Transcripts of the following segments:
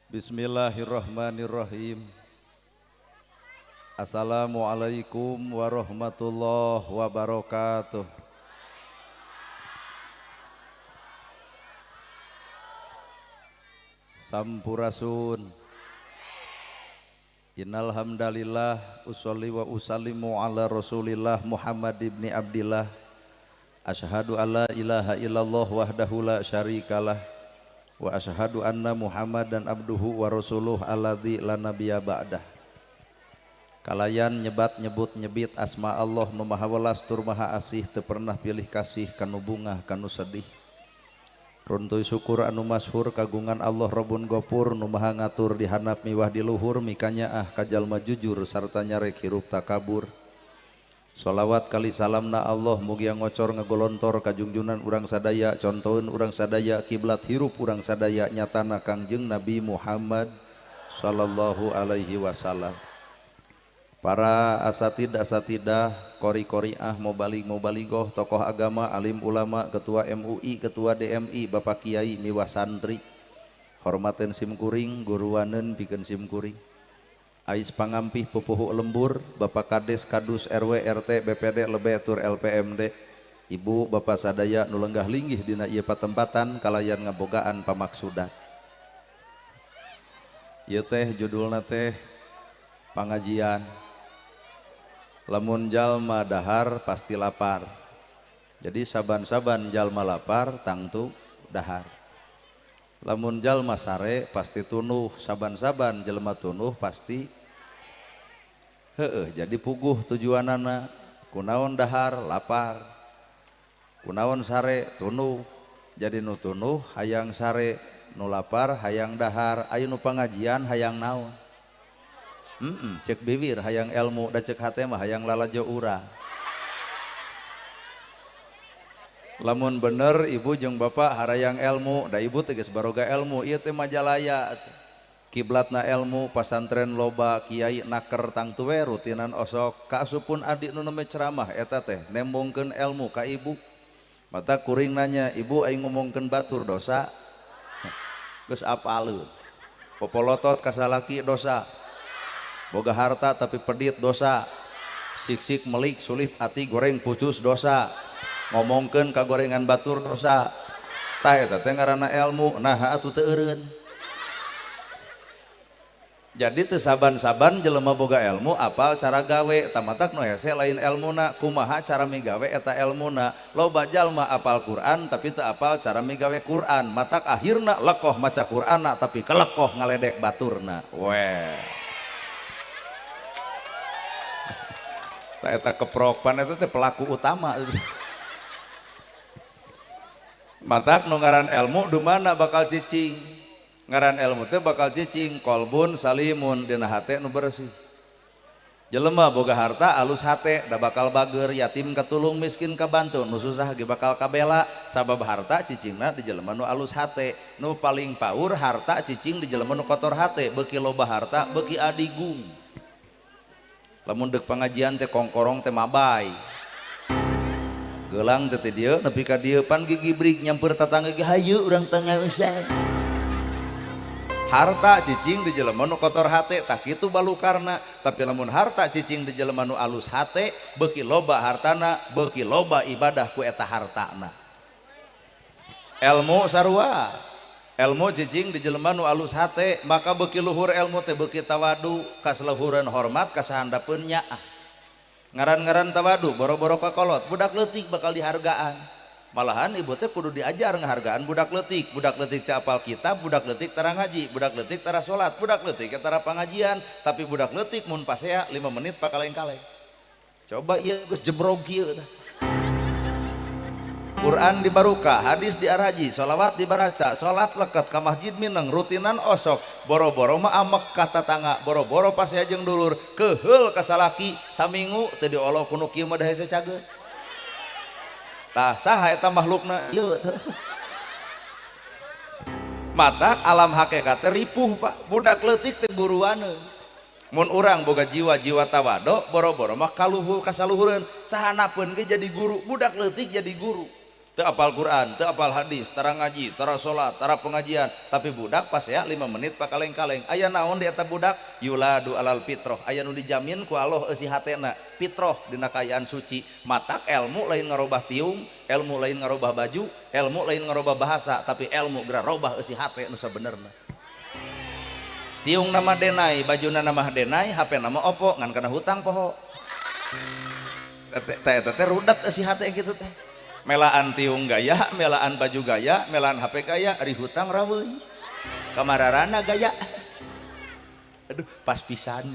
Bismillahirrahmanirrahim. Assalamualaikum warahmatullahi wabarakatuh. Sampurasun. Innal hamdalillah usolli wa usallimu ala Rasulillah Muhammad ibni Abdillah. Asyhadu alla ilaha illallah wahdahu la syarikalah wa asyhadu anna Muhammadan abduhu wa rasuluh alladzi la nabiyya ba'dah. Kalayan nyebat nyebut nyebit asma Allah nu maha welas tur maha asih teu pernah pilih kasih kanu bungah kanu sedih. Runtuy syukur anu masyhur kagungan Allah Robun Gopur nu maha ngatur di handap miwah di luhur mikanyaah ka jalma jujur sarta nyarek hirup takabur. Sholawat kali salamna Allah mugia ngocor ngagolontor kajungjunan urang sadaya contoheun urang sadaya kiblat hirup urang sadaya nyatana Kangjeng Nabi Muhammad sallallahu alaihi wasallam. Para asatid asatidah, kori-koriah, mubalig mubaligoh, tokoh agama, alim ulama, ketua MUI, ketua DMI, bapak kiai, miwah santri. Hormaten simkuring, guruaneun pikeun simkuring. Ais pangampih pupuhu lembur, bapak kades, kadus, RW, RT, BPD, lebe, tur LPMD. Ibu, bapak sadaya nu lenggah linggih dina ieu patempatan kalayan ngabogaan pamaksudan. Ieu teh judulna teh pangajian. Lamun jalma dahar pasti lapar. Jadi saban-saban jalma lapar tangtu dahar. Lamun jalma sare pasti tunuh, saban-saban jelema tunuh pasti heueuh. Jadi puguh tujuanana kunaon dahar lapar, kunaon sare tunuh. Jadi nu tunuh hayang sare, nu lapar hayang dahar, aya nu pangajian hayang naon? Cek bibir hayang ilmu, da cek hate mah hayang lalajo urang. Lamun bener ibu jeung bapak harayang ilmu, da ibu teh geus baroga ilmu, ieu teh majalaya. Kiblatna ilmu, pasantren loba, kiai naker tangtu we rutinan osok, kaasupun adik nu nembe ceramah eta teh nembongkeun ilmu ka ibu. Mata kuring nanya, ibu aing ngomongkeun batur dosa? Geus apaleun. Popolotot ka salaki dosa. Boga harta tapi pedit dosa. Sik-sik melik sulit ati goreng putus dosa. Ngomongkeun ka gorengan batur dosa. Tah eta teh ngaranna ilmu, naha atuh teu eureun. Jadi teu saban-saban jelema boga ilmu apal cara gawe, tamatak nu hese lain elmuna, kumaha cara migawe eta elmuna. Loba jalma apal Quran tapi teu apal cara migawe Quran, matak akhirna lekoh maca Quranna tapi kelekoh ngaledek baturna. Weh. Tah eta kepropan eta teh pelaku utama. Matak nu ngaran ilmu dumana bakal cicing. Ngaran ilmu teh bakal cicing kolbun salimun dina hate nu bersih. Jelema boga harta alus hate da bakal bager, yatim katulung, miskin kabantu, nu susah ge bakal kabela sabab harta cicingna di jelema nu alus hate. Nu paling paur harta cicing di jelema nu kotor hate, beuki loba harta beuki adigung. Lamun deuk pangajian teh kongkorong teh mabay. Gelang teh dieu nepi ka dieu pan gigibrig nyamper tatangga ge hayu urang pangaosan. Harta cicing di jelema nu kotor hate tah kitu balukarna, tapi lamun harta cicing di jelema nu alus hate beuki loba hartana beuki loba ibadah ku eta hartana. Elmu sarua, elmu cicing di jelema nu alus hate maka beuki luhur elmu teh beuki tawadu kasaluhureun hormat kasahandapeun nyaah. Ngaran-ngaran tawadu boro-boro kakolot budak leutik bakal dihargaan. Malahan ibu teh kudu diajar ngahargaan budak leutik. Budak leutik teh apal kitab, budak leutik tara ngaji, budak leutik tara salat, budak leutik tara pangajian, tapi budak leutik mun pasea 5 menit pakaleng-kaleng. Coba ieu geus jebrog kieu tah. Quran dibaruka, hadis diaraji, sholawat dibaraca, salat leket ka masjid mineng, rutinan osok, boro-boro mah amek ka tatangga, boro-boro pasea jeung dulur, keheul ka salaki samingu teu diolok ku nu kieu mah da hese cageut. Tah saha eta makhlukna ieu teh. Matak alam hakikat teh ripuh Pak, budak leutik teh buruaneun. Mun urang boga jiwa-jiwa tawado, boro-boro mah kaluhur kasaluhureun, sahanapeun ge jadi guru, budak leutik jadi guru. Teu apal Quran, teu apal hadis, tara ngaji, tara salat, tara pengajian, tapi budak pas ya 5 menit pakaleng-kaleng. Aya naon di eta budak? Yuladu alal fitroh. Aya nu dijamin ku Allah eusi hatena. Fitroh dina kaayaan suci. Matak ilmu lain ngarobah tiung, ilmu lain ngarobah baju, ilmu lain ngarobah bahasa, tapi ilmu geura robah eusi hate nu sabenerna. Tiung nama denai, bajuna nama denai, HP nama Oppo, ngan kana hutang poho. Teh teh rudet eusi hate kitu teh. Melaan tiung gaya, melaan baju gaya, melaan HP gaya, ari hutang raweuy. Kamararana gaya. Aduh, pas pisan.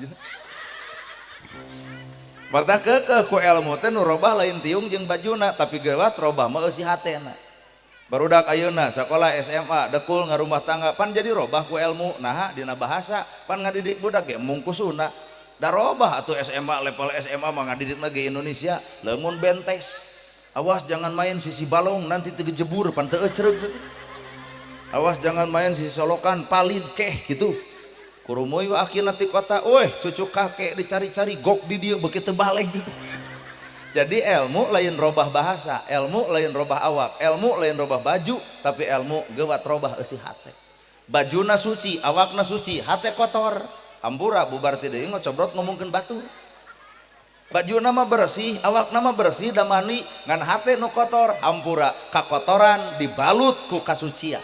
Mata keukeuh ku ilmu teh nu robah lain tiung jeung bajuna, tapi geuwat robah mah eusi hatena. Barudak ayeuna sakola SMA dekul ngarumah tangga pan jadi robah ku ilmu, naha dina bahasa pan ngadidik budak ge mungkusuna. Da robah atuh SMA level SMA mah ngadidikna ge Indonesia, lamun bentes. Awas jangan main sisi balong nanti tegejebur pan teu ecreug. Awas jangan main sisi solokan palid keh gitu. Kurumuy wa akhirna ti kota, weh cucu kakek dicari-cari gok di dieu beuki teu balik gitu. Jadi ilmu lain robah bahasa, ilmu lain robah awak, ilmu lain robah baju, tapi ilmu geuwat robah eusi hate. Bajuna suci, awakna suci, hate kotor. Hampura bubar ti deui ngocobrot ngomongkeun batur. Baju nama bersih, awak nama bersih, da mandi, ngan hate nu kotor, hampura kakotoran dibalut ku kasucian.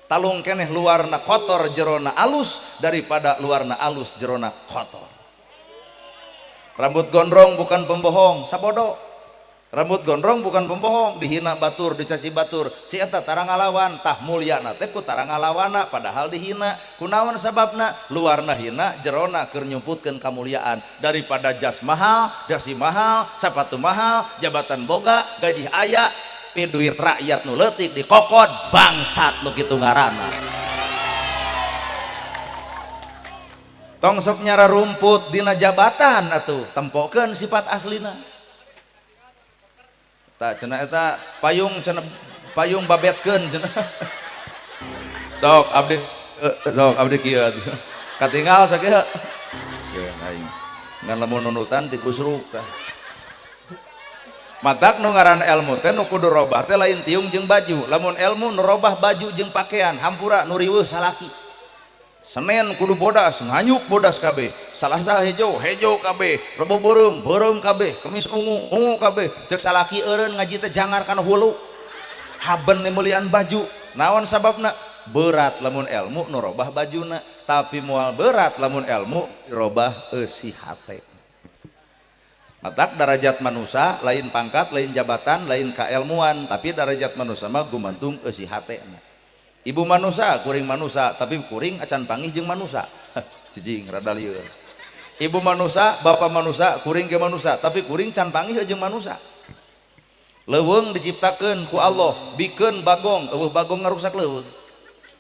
Talung keneh luarna kotor jerona alus daripada luarna alus jerona kotor. Rambut gondrong bukan pembohong, sabodo. Rambut gondrong bukan pembohong, dihina batur, dicaci batur. Si eta tara ngalawan, tah mulyana teh ku tara ngalawana padahal dihina. Kunaon sababna? Luarna hina, jerona keur nyumputkeun kamuliaan. Daripada jas mahal, dasi mahal, sepatu mahal, jabatan boga, gaji aya, pi duit rakyat nu leutik dikokod, bangsat nu kitu ngaranna. Tong sok nyara rumput dina jabatan atuh, tempokeun sifat aslina. Tak cenah eta payung cenah payung babetkeun cenah. Sok abdi sok abdi kieu atuh. Katinggal sakieu. Ye aing. Ngan lamun nunutan ti kusruk tah. Matak nu ngaran ilmu teh nu kudu robah teh lain tiung jeung baju. Lamun ilmu nu robah baju jeung pakaian, hampura nu riweuh salaki. Senin kudu bodas, nganyuk bodas kabeh. Salasa hejo, hejo kabeh. Rebo beureum, beureum kabeh. Kemis ungu, ungu kabeh. Cek salaki eureun ngaji teh jangar kana hulu. Haben meulieun baju. Naon sababna? Berat lamun ilmu nu robah bajuna, tapi moal berat lamun ilmu robah eusi hate. Matak darajat manusia lain pangkat, lain jabatan, lain kailmuan, tapi darajat manusia mah gumantung eusi hatena. Ibu manusia, kuring manusia, tapi kuring acan panggih jeung manusia. Cicing rada lieur. Ibu manusia, bapak manusia, kuring ge manusia, tapi kuring can panggih jeung manusia. Leuweung diciptakeun ku Allah, bikeun bagong, eueuh bagong ngarusak leuweung.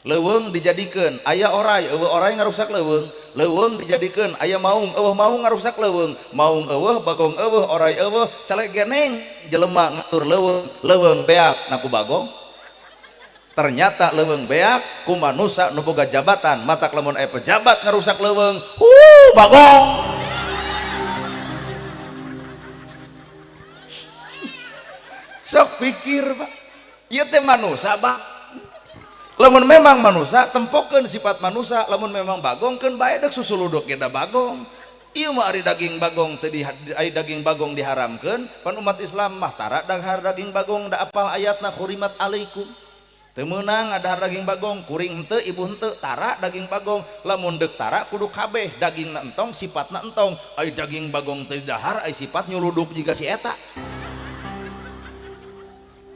Leuweung dijadikeun aya orai, eueuh orai ngarusak leuweung. Leuweung dijadikeun aya maung, eueuh maung ngarusak leuweung. Maung eueuh, bagong eueuh, orai eueuh, calek geneng jelema ngatur leuweung, leuweung beak na ku bagong. Ternyata leuweung beak ku manusa nu boga jabatan, matak lamun aya pejabat ngarusak leuweung, bagong. Sok pikir, Pak. Ieu teh manusa, Pak. Lamun memang manusa, tempokeun sifat manusa, lamun memang bagong keun bae deuk susuluduk ge da bagong. Ieu mah ari daging bagong teu di ari daging bagong diharamkeun, pan umat Islam mah tara dahar daging bagong da apal ayatna hurimat alaikum. Teu meunang ngadahar daging bagong, kuring henteu, ibu henteu, tara daging bagong. Lamun deuk tara kudu kabeh, dagingna entong, sifatna entong. Ai daging bagong teu dahar, ai sifat nyuluduk jiga si eta.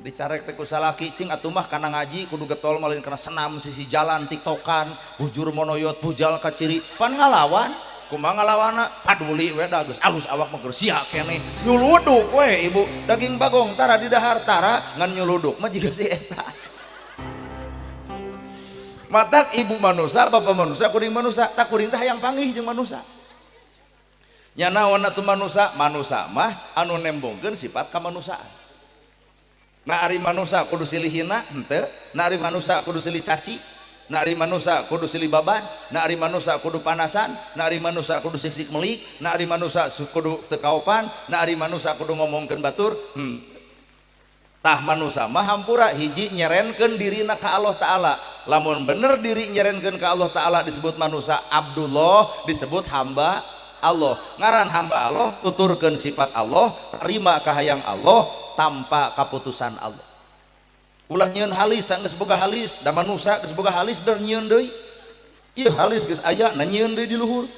Dicarek teh ku salaki, cing atuh mah kana ngaji kudu getol malin kana senam sisi jalan tiktokan, bujur monoyot bujal ka ciri, pan ngalawan. Kumaha ngalawanna? Paduli we da geus alus awak mah keur sia keneh. Nyuluduk we ibu, daging bagong tara didahar tara, ngan nyuluduk mah jiga si eta. Matak ibu manusia, bapak manusia, kuring manusia, tak kuring teh hayang panggih jeung manusia. Nya naon atuh manusia? Manusia mah anu nembongkeun sifat kamanusiaan. Nah ari manusia kudu silih hina henteu, nah ari manusia kudu silih caci, nah ari manusia kudu silih baban, nah ari manusia kudu panasan, nah ari manusia kudu sisik melik, nah ari manusia kudu teu kaopan, nah ari manusia kudu ngomongkeun batur. Tah manusa mah hampura hiji nyerenkeun dirina ka Allah Ta'ala. Lamun bener diri nyerenkeun ka Allah Ta'ala disebut manusa Abdullah, disebut hamba Allah. Ngaran hamba Allah tuturkeun sifat Allah, terima kahayang Allah tanpa kaputusan Allah. Ulah nyieun halis geus boga halis, da manusa geus boga halis der nyieun deui. Ieu halis geus aya na nyieun deui di luhur.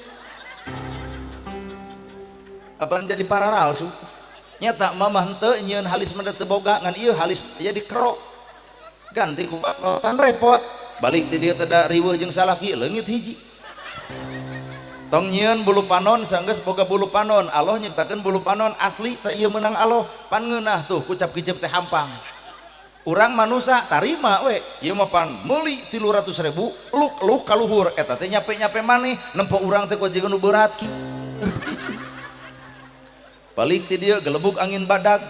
Apaan jadi pararalsu? Nyata mamah henteu nyieun halis mah teu boga ngan ieu halis aya dikerok. Ganti ku pan repot. Balik ti dieu teh da riweuh jeung salaki leungit hiji. Tong nyieun bulu panon sanggeus boga bulu panon. Allah nyiptakeun bulu panon asli teh ieu meunang Allah. Pan ngeunah tuh kucap-kicep teh hampang. Urang manusa tarima we. Ieu mah pan meuli 300.000 luk-luk ka luhur eta teh nyape-nyape maneh nempo urang teh ku jiga nu berat ki. Balik ti dieu gelebug angin badag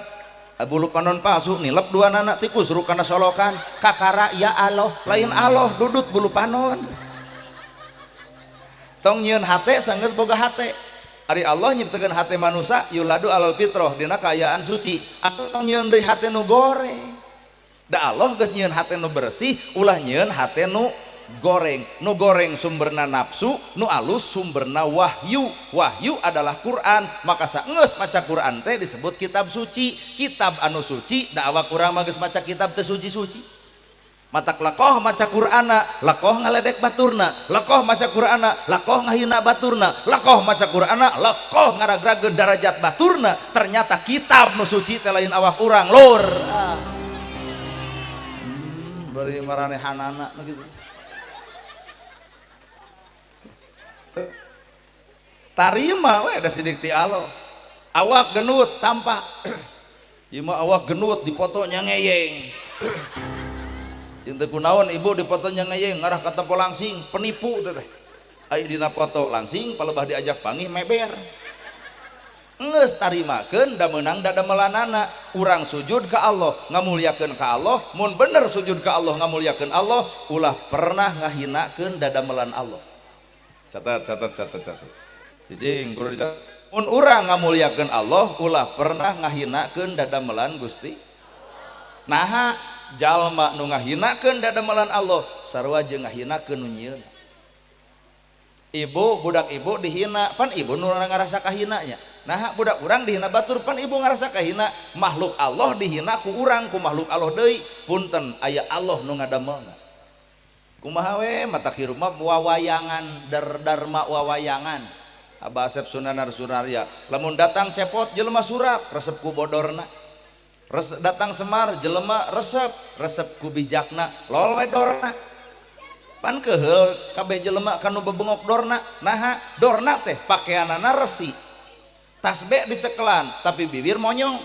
bulu panon palsu nilep dua nana tikus rukana solokan kakara ya Allah lain Allah dudut bulu panon. Tong nyieun hate sanggeus boga hate. Ari Allah nyiptakeun hate manusa yuladu alal fitrah dina kaayaan suci. Tong nyieun deui hate nu goreng. Da Allah geus nyieun hate nu bersih ulah nyieun hate nu goreng. Nu goreng sumberna nafsu, nu alus sumberna wahyu. Wahyu adalah Quran, maka saenggeus maca Quran teh disebut kitab suci. Kitab anu suci da awak urang mah geus maca kitab teh suci-suci. Matak lekoh maca Qur'ana, lekoh ngaledek baturna, lekoh maca Qur'ana, lekoh ngahina baturna, lekoh maca Qur'ana, lekoh ngaragrageun darajat baturna. Ternyata kitab nu suci teh lain awak urang, lur. Bari maranehanana gitu. Tarima we da sidik ti Allah. Awak genut tampak. Ieu mah awak genut dipotonya ngeyeng. Cinta kunaon ibu dipotonya ngeyeng ngarah ka tempo langsing penipu teh. Aya dina foto langsing palebah diajak pangih meber. Geus tarimakeun da meunang dadamelanana. Urang sujud ka Allah, ngamuliakeun ka Allah, mun bener sujud ka Allah ngamuliakeun Allah, ulah pernah ngahinakeun dadamelan Allah. Catat catat catat catat. Cicing kudu dicatat. Mun urang ngamuliakeun Allah ulah pernah ngahinakeun dadamelan Gusti. Naha jalma nu ngahinakeun dadamelan Allah sarua jeung ngahinakeun nu nyieun. Ibu budak ibu dihina pan ibu nu ngarasa kahina nya. Naha budak urang dihina batur pan ibu ngarasa kahina. Makhluk Allah dihina ku urang ku makhluk Allah deui. Punten aya Allah nu ngadamelna. Kumaha we mata hirup mah wawayangan dharma wawayangan. Abah Asep Sunanar Sunarya lamun datang cepot jelema surak resep ku bodorna, datang Semar jelema resep resep ku bijakna lol we dorna. Pan keheul kabeh jelema kanu bebengok dorna. Naha dorna teh pakeanana resi, tasbih dicekelan tapi bibir monyong,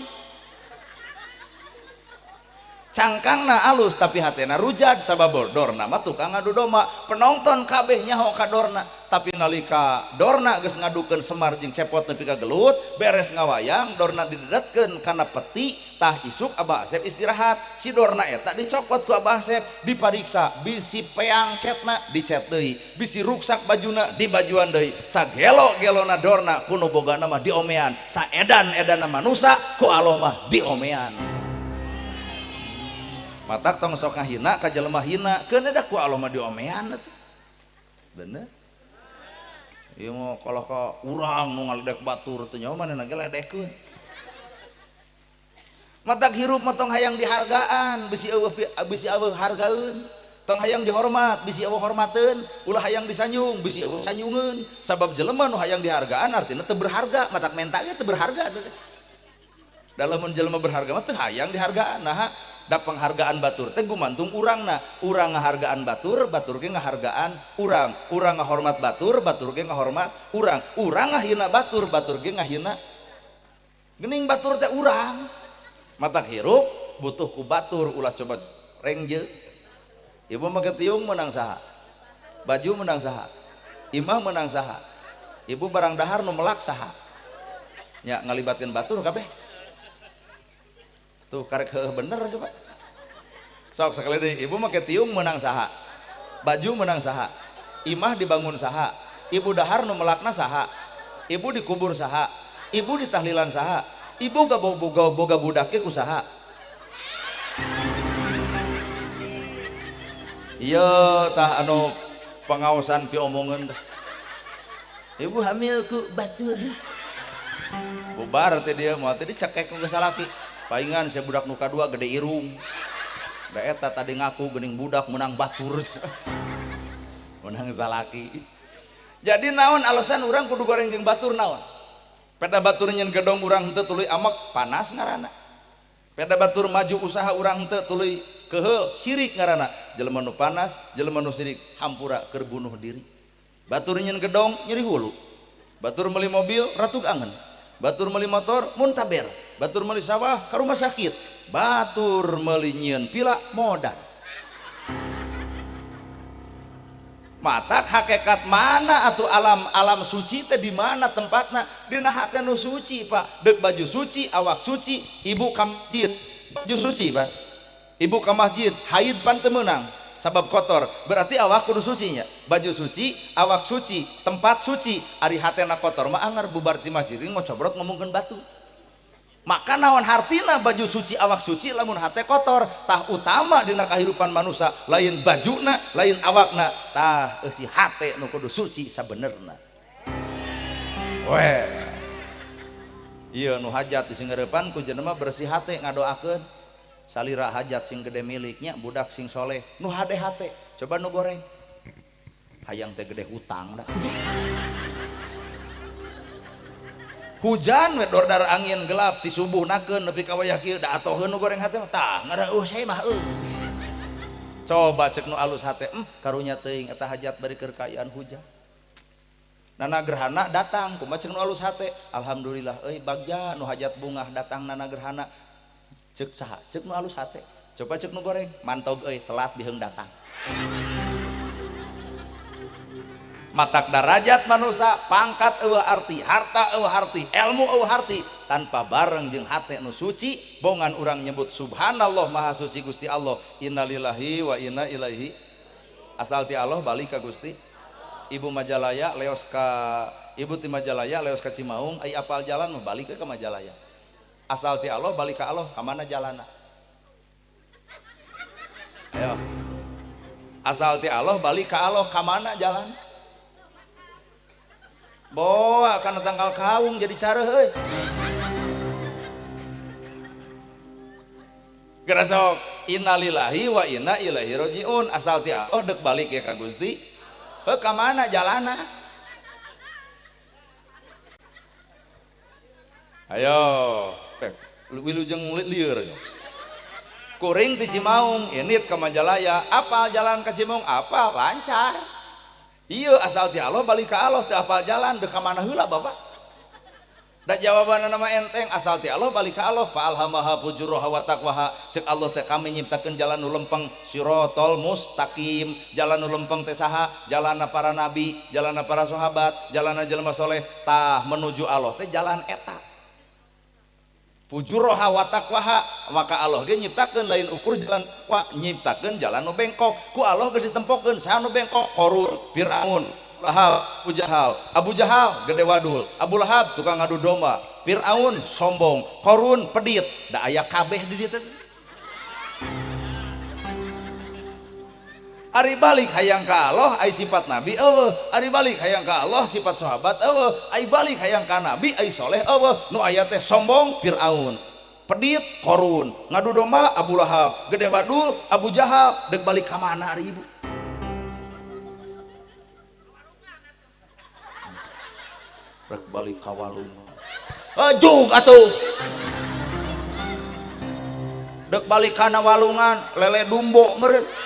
cangkangna alus tapi hatena rujad sabab dorna mah tukang ngadu domba. Penonton kabeh nyaho ka dorna, tapi nalika dorna geus ngadukeun Semar jeung cepot nepi ka gelut, beres ngawayang dorna didedetkeun kana peti. Tah isuk Abah Asep istirahat, si dorna eta dicokot ku Abah Asep, dipariksa bisi peang cetna dicet deui, bisi ruksak bajuna dibajuan deui. Sagelo-gelona dorna ku nu bogana mah diomean, saedan-edana manusa ku Allah mah diomean. Matak tong sok ngahina ka jelema hina, keun da ku Allah mah diomean atuh. Bener? Ieu mah kalah ka urang nu ngaledek batur teh nyawa manehna ge ledekeun. Matak hirup mah tong hayang dihargaan, bisi eueuh bisi eueuh hargaeun. Tong hayang dihormat, bisi eueuh hormateun, ulah hayang disanjung, bisi eueuh sanjungeun. Sabab jelema nu hayang dihargaan artina teu berharga, matak menta ge teu berharga teh. Da lamun jelema berharga mah teu hayang dihargaan. Naha da penghargaan batur teh gumantung urangna. Urang ngahargaan batur, batur ge ngahargaan urang. Urang ngahormat batur, batur ge ngahormat urang. Urang ngahina batur, batur ge ngahina. Geuning batur teh urang. Matak hirup butuh ku batur, ulah coba rengje. Ibu make tiung menang saha? Baju menang saha? Imah menang saha? Ibu barang dahar nu melak saha? Nya ngalibatkeun batur kabeh. Tuh karek heuh bener coba. Sok sekali deui, ibu make tiung menang saha? Baju menang saha? Imah dibangun saha? Ibu dahar nu melakna saha? Ibu dikubur saha? Ibu ditahlilan saha? Ibu gak boga budaknya ku saha? Iya tah anu pengawasan piomongeun teh. Ibu hamil ku batur. Bubar teh dia mah teh dicekek ku salaki. Paingan sia budak nu kadua gede irung. Da eta tadi ngaku geuning budak menang batur. Menang salaki. Jadi naon alasan urang kudu goreng jeung batur naon? Peda batur nyen gedong urang henteu tuluy amek panas ngaranna. Peda batur maju usaha urang henteu tuluy keheul sirik ngaranna. Jelema nu panas, jelema nu sirik hampura keur bunuh diri. Batur nyen gedong nyeri hulu. Batur meuli mobil ratug angen. Batur meuli motor muntaber. Batur meuli sawah ka rumah sakit. Batur meuli nyieun pila modal. Matak hakikat mana atau alam alam suci teh di mana tempatna? Dina hate nu suci, Pak. Deuk baju suci, awak suci, ibu ka masjid. Baju suci, Pak. Ibu ka masjid, haid pan teu meunang sabab kotor. Berarti awak kudu suci nya. Baju suci, awak suci, tempat suci. Ari hatena kotor mah anger bubar ti masjid ngocobrot ngomongkeun batu. Maka naon hartina baju suci awak suci lamun hate kotor? Tah utama dina kahirupan manusia lain bajuna lain awakna, tah eusi hate nu kudu suci sabenerna. Weh, ieu nu hajat disingeurepan ku jelema bersih hate ngadoakeun salira hajat sing gede miliknya budak sing soleh nu hade hate. Coba nu goreng hayang teh gede hutang dah. Hujan we dordar angin gelap ti subuh nakeun nepi ka wayah kieu da atoheun nu goreng hate mah tah ngareuh saya mah euy. Coba cek nu alus hate, karunya teuing eta hajat bari keur kaayaan hujan. Nana gerhana datang kumaha cek nu alus hate, alhamdulillah euy bagja nu hajat bungah datang nana gerhana. Cek saha? Cek nu alus hate. Coba cek nu goreng, mantog euy telat biheung datang. Matak darajat manusia, pangkat eueuh arti, harta eueuh arti, ilmu eueuh arti, tanpa bareng jeung hate nu suci, bongan urang nyebut subhanallah maha suci Gusti Allah, innalillahi wa inna ilaihi. Asal ti Allah balik ka Gusti. Ibu Majalaya leos ka ibu ti Majalaya leos ka Cimaung, ai apal jalan mah balik ke Majalaya. Asal ti Allah balik ka Allah, ka mana jalana? Ayo. Asal ti Allah balik ka Allah, ka mana jalan? Boa kana tangkal kawung jadi cara heuy. Gerasok innalillahi wa inna ilaihi rajiun. Asal ti Allah deuk balik ya ka Gusti. Heuh ka mana jalana? Ayo, teh wilujeng lieur. Kuring ti Cimaung, init ka Majalaya, apal jalan ka Cimaung, apal lancar. Iya asal ti Allah balik ka Allah teu apal jalan deuk ka mana heula Bapak. Da jawabanna mah enteng asal ti Allah balik ka Allah fa alhamaha fujuraha wa taqwaha. Cek Allah teh kami nyiptakeun jalan nu lempeng siratal mustaqim. Jalan nu lempeng teh saha? Jalanna para nabi, jalanna para sahabat, jalanna jelema soleh. Tah menuju Allah teh jalan eta. Fujuraha wa taqwaha, maka Allah ge nyiptakeun lain ukur jalan wa nyiptakeun jalan nu bengkok. Ku Allah geus ditempokeun saha nu bengkok? Korun, Firaun, Lahab, Abu Jahal. Abu Jahal gede wadul, Abu Lahab tukang ngadu domba, Firaun sombong, Korun pedit. Da aya kabeh di dieu teh. Ari balik hayang ka Allah ai sifat nabi eueuh, ari balik hayang ka Allah sifat sahabat eueuh, ai balik hayang ka nabi ai soleh eueuh. Nu aya teh sombong Firaun, pedit Korun, ngadu domba Abu Lahab, gede wadul Abu Jahal. Deuk balik ka mana ari ibu? Rek balik ka walung. Jug atuh. Deuk balik kana walungan lele dumbo meureun.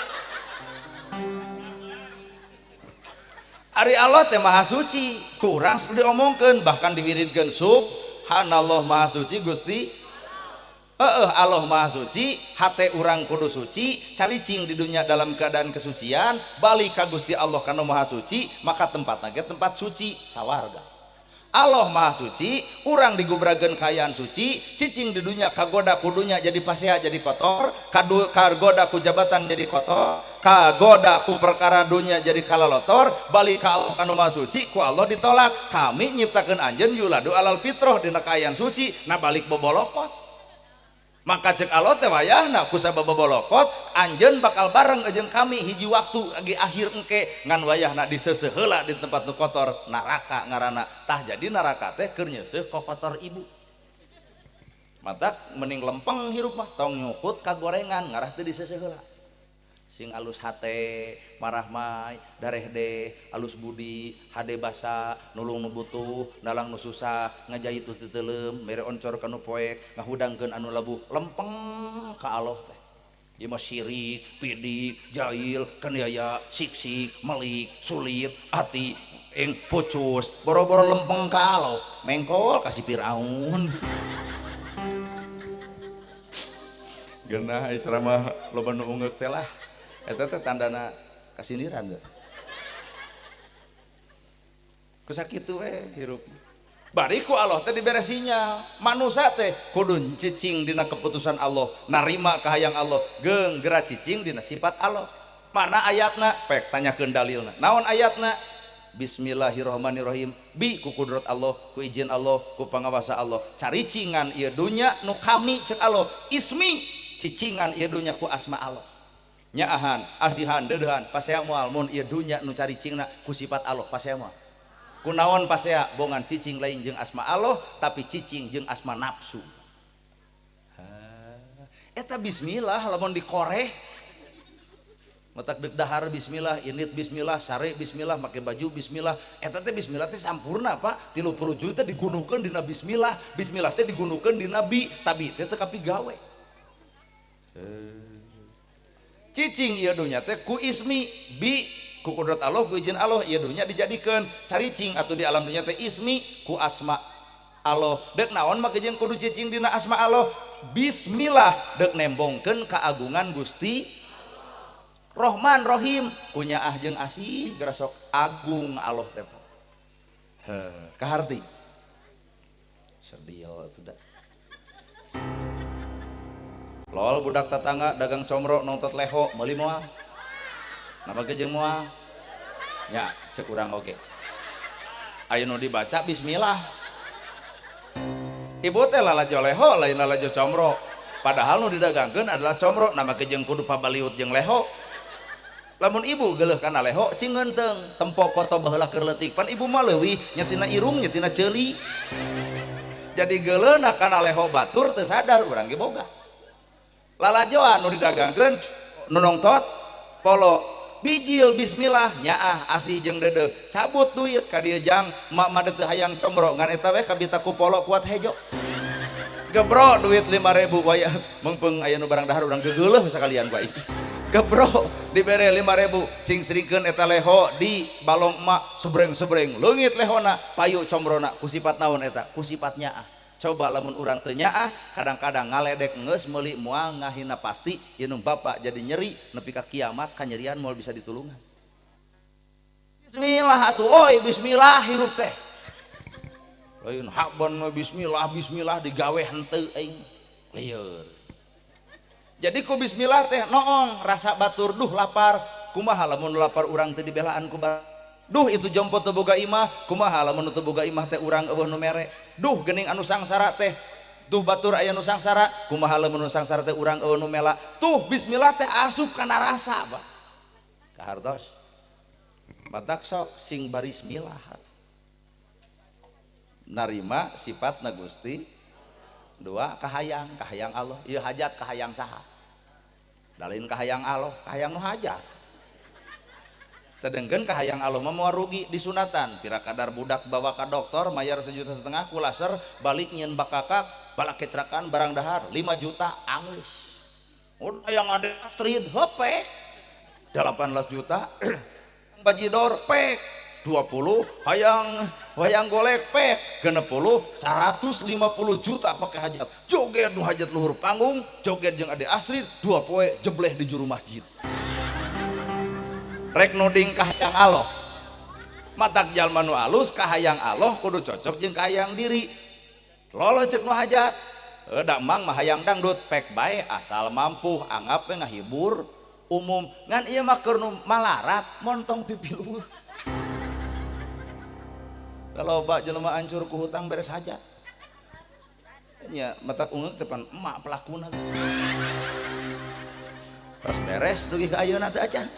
Ari Allah teh maha suci, kurang diomongkeun bahkan diwiridkeun subhanallah maha suci Gusti. Heeh, Allah maha suci, hate urang kudu suci, caricing di dunia dalam keadaan kesucian, balik ka Gusti Allah kana maha suci, maka tempatna ge tempat suci sawarga. Allah maha suci, urang digubrageun kaayaan suci, cicing di dunia kagoda kudunya jadi pasea jadi kotor, kagoda ku jabatan jadi kotor, kagoda ku perkara dunia jadi kalalotor, balik ka Allah kanu maha suci, ku Allah ditolak. Kami nyiptakeun anjeun yuladu alal fitroh dina kaayaan suci, nah balik bobolokot. Maka cek Allah teh wayahna ku sabab bolokot anjeun bakal bareng jeung kami hiji waktu lagi akhir engke ngan wayahna diseuseuh heula di tempat nu kotor neraka ngaranna. Tah jadi neraka teh keur nyeuseuh kokotor ibu. Matak mending lempeng hirup mah tong nyukut ka gorengan ngarah teu diseuseuh heula. Sing alus hate, marahmai, dareh deh, alus budi, hade basa, nulung nu butuh, nalang nu susah, ngajait nu teu teuleum, mere oncor ka nu poek, ngahudangkeun anu labuh, lempeng ka Allah teh. Ieu mah sirik, pidik, jahil, kaniaya, siksik, melik, sulit, ati, ing pucus, boro-boro lempeng ka Allah, mengkol ka si Firaun. Geunah ieu ceramah loba nu ungeuk teh lah. Eta teh tandana kasindiran teh. Ku sakitu we hirup. Bari ku Allah teh dibere sinyal. Manusa teh kudu cicing dina keputusan Allah, narima kahayang Allah, geung geura cicing dina sifat Allah. Mana ayatna? Pek tanyakeun dalilna. Naon ayatna? Bismillahirrahmanirrahim. Bi ku kudrat Allah, ku izin Allah, ku pangawasa Allah. Caricingan ieu dunya nu kami cek Allah. Ismi cicingan ieu dunya ku asma Allah. Nyaahan, asihan, deudeuhan, pasea moal mun ieu dunya nu caricingna ku sifat Allah, pasea moal. Kunaon pasea bongan cicing lain jeung asma Allah, tapi cicing jeung asma nafsu. Eta bismillah lamun dikoreh matak deuk dahar bismillah, init bismillah, sare bismillah, make baju bismillah. Eta teh bismillah teh sampurna, Pak. 30 juta digunukeun dina bismillah, bismillah teh digunukeun dina bi, tabi teh teu kapigawe. Cicing ieu dunya teh ku ismi bi ku kudrat Allah ku izin Allah ieu dunya dijadikeun caricing atuh di alam dunya teh ismi ku asma Allah. Deuk naon make jeung kudu cicing dina asma Allah? Bismillah deuk nembongkeun keagungan Gusti Rohman Rohim kunyaah jeung asih geura sok agung Allah teh. Heuh, kaharti sedih atuh da. Lol budak tetangga dagang comro nontot leho meuli moal. Napa ge jeung moal? Nya cek urang oge. Aya nu dibaca bismillah. Ibu teh lalajo leho lain lalajo comro. Padahal nu didagangkeun adalah comro, nama ge jeung kudu pabaliut jeung leho. Lamun ibu geuleuh kana leho cing ngeunteung, tempo koto baheula keur leutik. Pan ibu mah leuwih nya tina irung nya tina ceuli. Jadi geuleuhna kana leho batur teu sadar urang ge boga. Lalajoan nu didagangkeun nu nongtot polo bijil bismillah nyaah asih jeung deudeuh cabut duit ka dieu jang mak mah teu hayang comro ngan eta we kabita ku polo kuat hejo gebro duit 5000 waya meungpeung aya nu barang dahar urang gegeuleuh sakalian ku aing gebro dibere 5000 sing sringkeun eta leho di balong emak sebreng-sebreng leungit lehona payu comrona ku sifat naon eta ku sifat nyaah. Coba lamun urang teu nyaah kadang-kadang ngaledek geus meuli moal ngahina pasti ieu nu bapak jadi nyeri nepi ka kiamat kanyerian moal bisa ditulungan. Bismillah atuh oi bismillah hirup teh. Lain habon bismillah bismillah digawe henteu aing lieur. Jadi ku bismillah teh noong rasa batur duh lapar kumaha lamun lapar urang teu dibelaan ku duh itu jompo teu boga imah kumaha lamun teu boga imah teh urang eueuh nu mere duh geuning anu sangsara teh duh batur aya nu sangsara kumaha lamun nu sangsara teh urang eueuh nu mela tuh bismillah teh asup kana rasa Pak kahartos matak sok sing barismillah narima sifatna Gusti dua kahayang kahayang Allah ieu hajat kahayang saha dalin kahayang Allah kahayang nu hajat. Sedengkeun kahayang Allah mah moal rugi disunatan pira kadar budak bawa ka dokter mayar 1,5 juta ku laser balik nyieun bakakak balak kecrakan barang dahar 5 juta angeus. Udah yang ada Astrid hepek 18 juta bajidor pek 20 hayang hayang golek pek 60 150 juta pakai hajat joget nu hajat luhur panggung joget jeung Ade Astrid 2 poe jebleh di juru masjid. Rek nuding kahayang Allah matak jalma nu alus kahayang Allah kudu cocok jeung kahayang diri lolo cek nu hajat da mang mah hayang dangdut pek bae asal mampu anggap we ngahibur umum ngan ieu mah keur nu malarat montong pipiluh loba jelema hancur ku hutang beres hajat. Nya mata ungeuk teh pan emak pelakuna. Terus beres dugi ka ayeuna teh acan.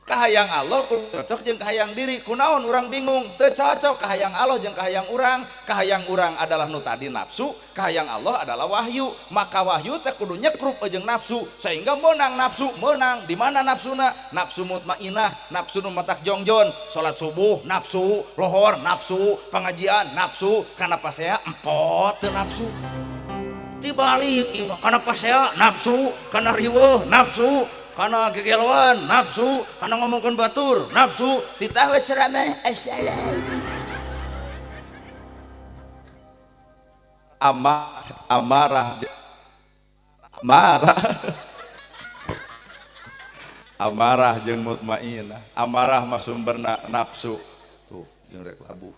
Kahayang Allah cocok jeung kahayang diri, kunaon urang bingung, teu cocok kahayang Allah jeung kahayang urang. Kahayang urang adalah nu tadi nafsu, kahayang Allah adalah wahyu. Maka wahyu teh kudu nyekrup jeung nafsu sehingga meunang nafsu, meunang di mana nafsuna? Nafsu mutmainah, nafsu nu matak jongjon, salat subuh nafsu, lohor nafsu, pengajian nafsu, kana pasea empot teu nafsu. Dibalik kana pasea nafsu, kana riweuh nafsu, kana gegeloan nafsu, kana ngomongkeun batur nafsu, titah we ceramah assalam. Amarah amarah amarah jeung mutmainah. Amarah mah sumberna nafsu. Tuh jeung rek labuh.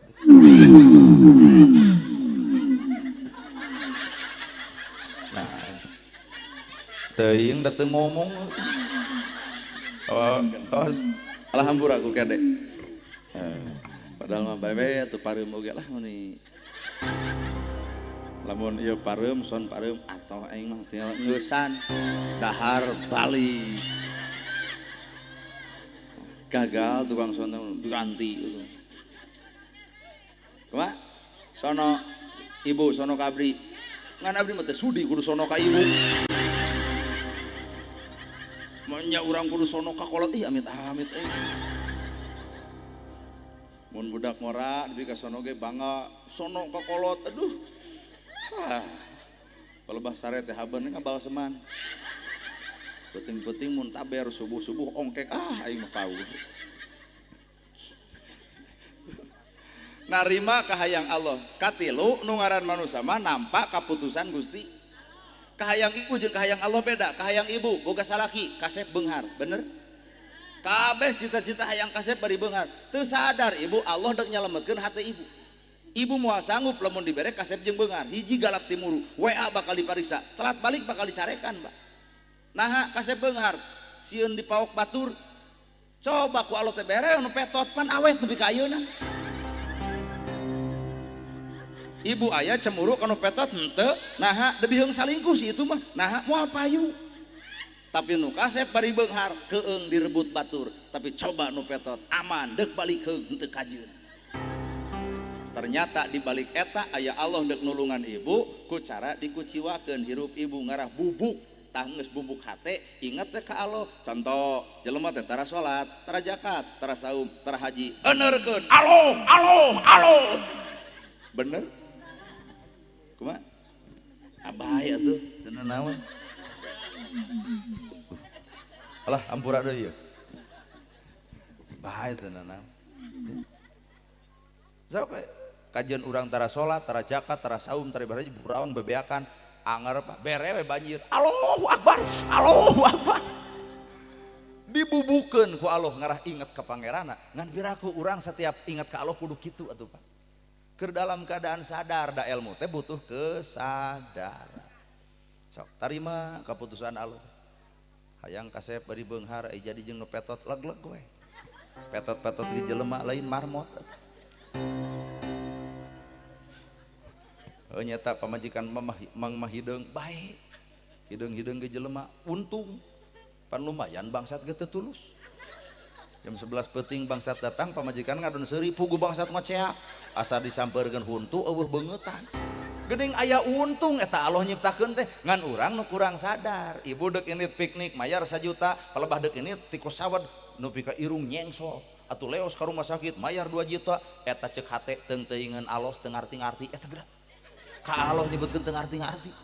Nah, teuing da teu ngomong. Oh, gentos. Alhamdulillah ku kade. Padahal mah bae atuh pareum oge lah meuni. Lamun ieu pareum son pareum atoh aing mah tinggal ngeusan dahar balik. Gagal tukang son diganti gitu. Kumaha? Sono ibu sono ka abdi. Ngan abdi mah teh sudi kudu sono ka ibu. Manya urang kudu sono ka kolot ih amit-amit euy. Mun budak ngora dugi ka sono ge bangga sono ka kolot aduh. Ah. Palebah sare teh habeun ngabalseman. Peuting-peuting mun taber subuh-subuh ongkek ah aing mah paus. Narima kahayang Allah. Katilu nu ngaran manusa mah nampak kaputusan Gusti. Kahayang ibu jeung kahayang Allah beda. Kahayang ibu boga salaki kasep beunghar, bener? Kabeh cita-cita hayang kasep bari beunghar. Teu sadar ibu Allah dek nyalametkeun hate ibu. Ibu moal sanggup lamun dibere kasep jeung beunghar. Hiji galak timuru, WA bakal dipariksa, telat balik bakal dicarekan, Pak. Naha kasep beunghar, sieun dipaok batur. Coba ku Allah teh bere nu petot pan awet nepi ka ayeuna. Ibu ayah cemburu kanu petot henteu, naha lebih heung salingkuh si itu mah, naha moal payu. Tapi nu kasep bari beunghar keung direbut batur, tapi coba nu petot aman deuk balik heung henteu kajeun. Ternyata di balik eta aya Allah deuk nulungan ibu ku cara dikuciwakeun hirup ibu ngarah bubuk. Tah geus bubuk hate inget teh ka Allah. Contoh jelema teh tara salat, tara zakat, tara saum, tara haji, euneurkeun Allah Allah Allah. Bener? Kumaha? Abai atuh cenah naon? Alah ampura deui ieu. Bae cenah naon? Sok kajian urang tara salat, tara zakat, tara saum, tara ibadah buraung bebeakan anger Pak bere we banjir. Allahu Akbar, Allahu Akbar. Dibubukeun ku Allah ngarah inget ka pangeranna. Ngan piraku urang setiap inget ka Allah kudu kitu atuh Pak. Keur dalam keadaan sadar da ilmu teh butuh kesadaran. Sok tarima keputusan Allah. Hayang kasep bari beunghar ai jadi jeung nu petot leg-leg we. Petot-petot di jelema lain marmot atuh. Oh nyata pamajikan mang mah hideung bae. Hideung-hideung ge jelema untung. Pan lumayan bangsat ge teu tulus. Jam 11 peuting bangsat datang pamajikan ngadon seuri pugu bangsat ngoceak. Asa disampeurkeun huntu eueuh beungeutan. Geuning aya untung eta Allah nyiptakeun teh ngan urang nu kurang sadar. Ibu deuk indit piknik mayar 1 juta, palebah deuk indit tikus sawed nepi ka irung nyengsol. Atuh leos ka rumah sakit mayar 2 juta, eta ceuk hate teung-teuingeun Allah teu ngarti-ngarti eta geura. Ka Allah nyebutkeun teu ngarti-ngarti.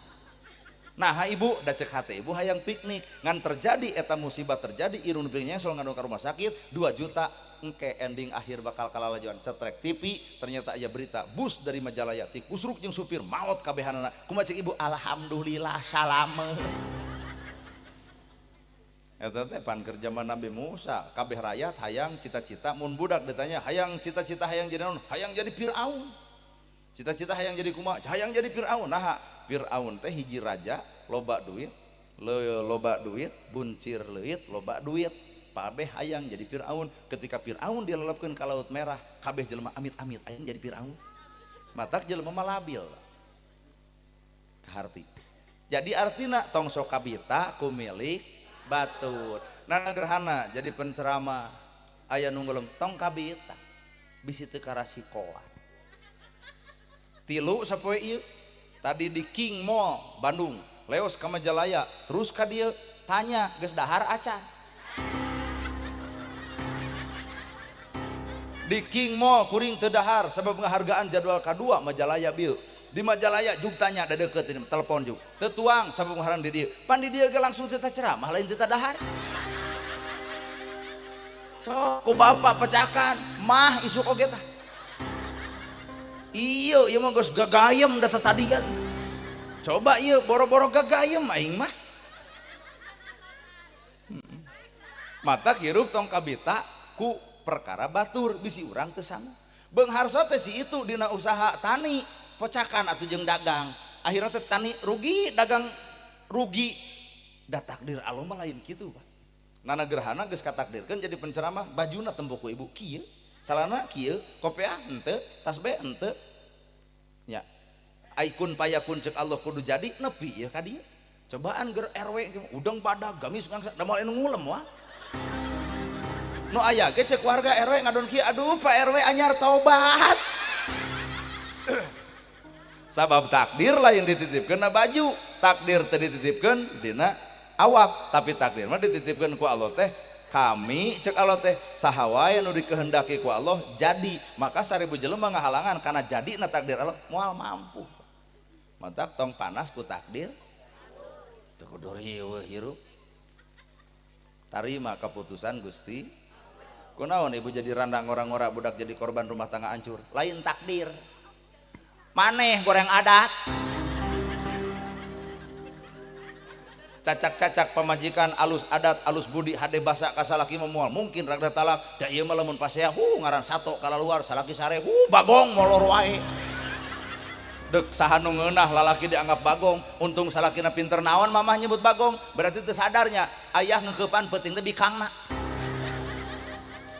Nah ibu da ceuk hate ibu hayang piknik ngan terjadi eta musibah terjadi irung nepi nyengsol ngandung ka rumah sakit 2 juta. Engke ending akhir bakal kalalajuan cetrek TV ternyata aya berita bus dari Majalaya ti kusruk jeung supir maot kabehanana. Kumaha ceuk ibu? Alhamdulillah salame. Eta teh pan keur zaman Nabi Musa kabeh rakyat hayang cita-cita mun budak ditanya hayang cita-cita hayang jadi naon? Hayang jadi Firaun. Cita-cita hayang jadi kumaha? Hayang jadi Firaun. Naha Firaun teh hiji raja loba duit, loba duit, buncir leuit, loba duit. Kabeh hayang jadi Firaun. Ketika Firaun dilelepkeun ka Laut Merah, kabeh jelema amit-amit hayang jadi Firaun. Matak jelema mah labil. Kaharti. Jadi artina tong sok kabita ku milik batur. Nana gerhana jadi penceramah aya nu ngelem tong kabita bisi teu karasikoan. Tilu sapoe ieu tadi di King Mall Bandung, leos ka Majalaya, terus ka dieu tanya geus dahar acan. Di King Mall kuring teu dahar sabab ngahargaan jadwal kadua Majalaya bieu. Di Majalaya jug tanya da deukeut ini telepon jug. Teu tuang sabab ngaharan di dieu. Pan di dieu ge langsung teu ceramah lain teu dahar. Sok ku bapak pecakan mah isuk oge tah. Iya, ieu mah geus gagayem da tadi ge. Coba ieu boro-boro gagayem aing mah. Mata hirup tong kabita ku perkara batur bisi urang teu sama. Beungharso teh si itu dina usaha tani pocakan atuh jeung dagang. Akhirna teh tani rugi, dagang rugi. Da takdir Allah mah lain kitu, Pak. Nana gerhana geus katakdirkeun jadi penceramah, bajuna tempo ku ibu kieu, calana kieu, kopiah henteu, tasbih henteu. Nya. Aikun payakun cek Allah kudu jadi nepi ieu ka dieu. Cobaan ger RW udang badag gamis ngangsa da moal anu ngulem wah. Nu aya ge cek warga RW ngadon kieu, aduh Pak RW anyar tobat. Sabab takdir lain dititipkeun na baju, takdir teh dititipkeun dina awak, tapi takdir mah dititipkeun ku Allah teh kami cek Allah teh saha wae nu dikehendaki ku Allah jadi, maka 1000 jelema ngahalangan kana jadi na takdir Allah moal mampu. Matak tong panas ku takdir teu kudu riweuh hirup. Tarima keputusan Gusti. Kunaon ibu jadi randa ngora-ngora budak jadi korban rumah tangga hancur, lain takdir. Maneh goreng adat. Cacak-cacak pamajikan alus adat alus budi hade basa ka salaki mah moal mungkin ragda talak da ieu mah lamun pasea ngaran sato kalaluar salaki sare bagong molor wae. Dek saha nu ngeunah lalaki dianggap bagong, untung salakina pinter naon mamah nyebut bagong, berarti teu sadarnya ayah ngeukepan peuting teh bikangna.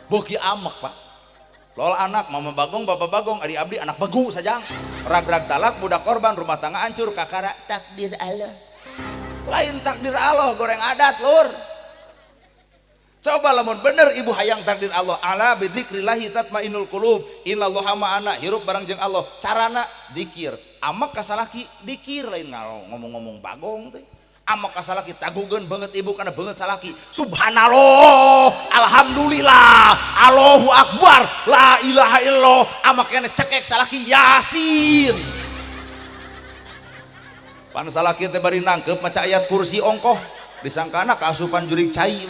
Beuki amek Pak. Lol anak mama bagong bapak bagong ari abdi anak begu sajang. Rag-rag talak budak korban rumah tangga hancur kakara takdir Allah. Lain takdir Allah goreng adat lur. Coba lamun bener ibu hayang takdir Allah, ala bidzikrillahi tatmainul qulub, innallaha ma'ana, hirup bareng jeung Allah. Carana dikir, amek ka salaki dikir lain ngomong-ngomong bagong teh. Amek ka salaki tagugeun banget ibu kana banget salaki. Subhanallah, alhamdulillah, Allahu akbar, la ilaha illallah. Amek kana cekek salaki Yasin. Pan salaki teh bari nangkep maca ayat kursi ongkoh, disangkana kaasupan jurig cai.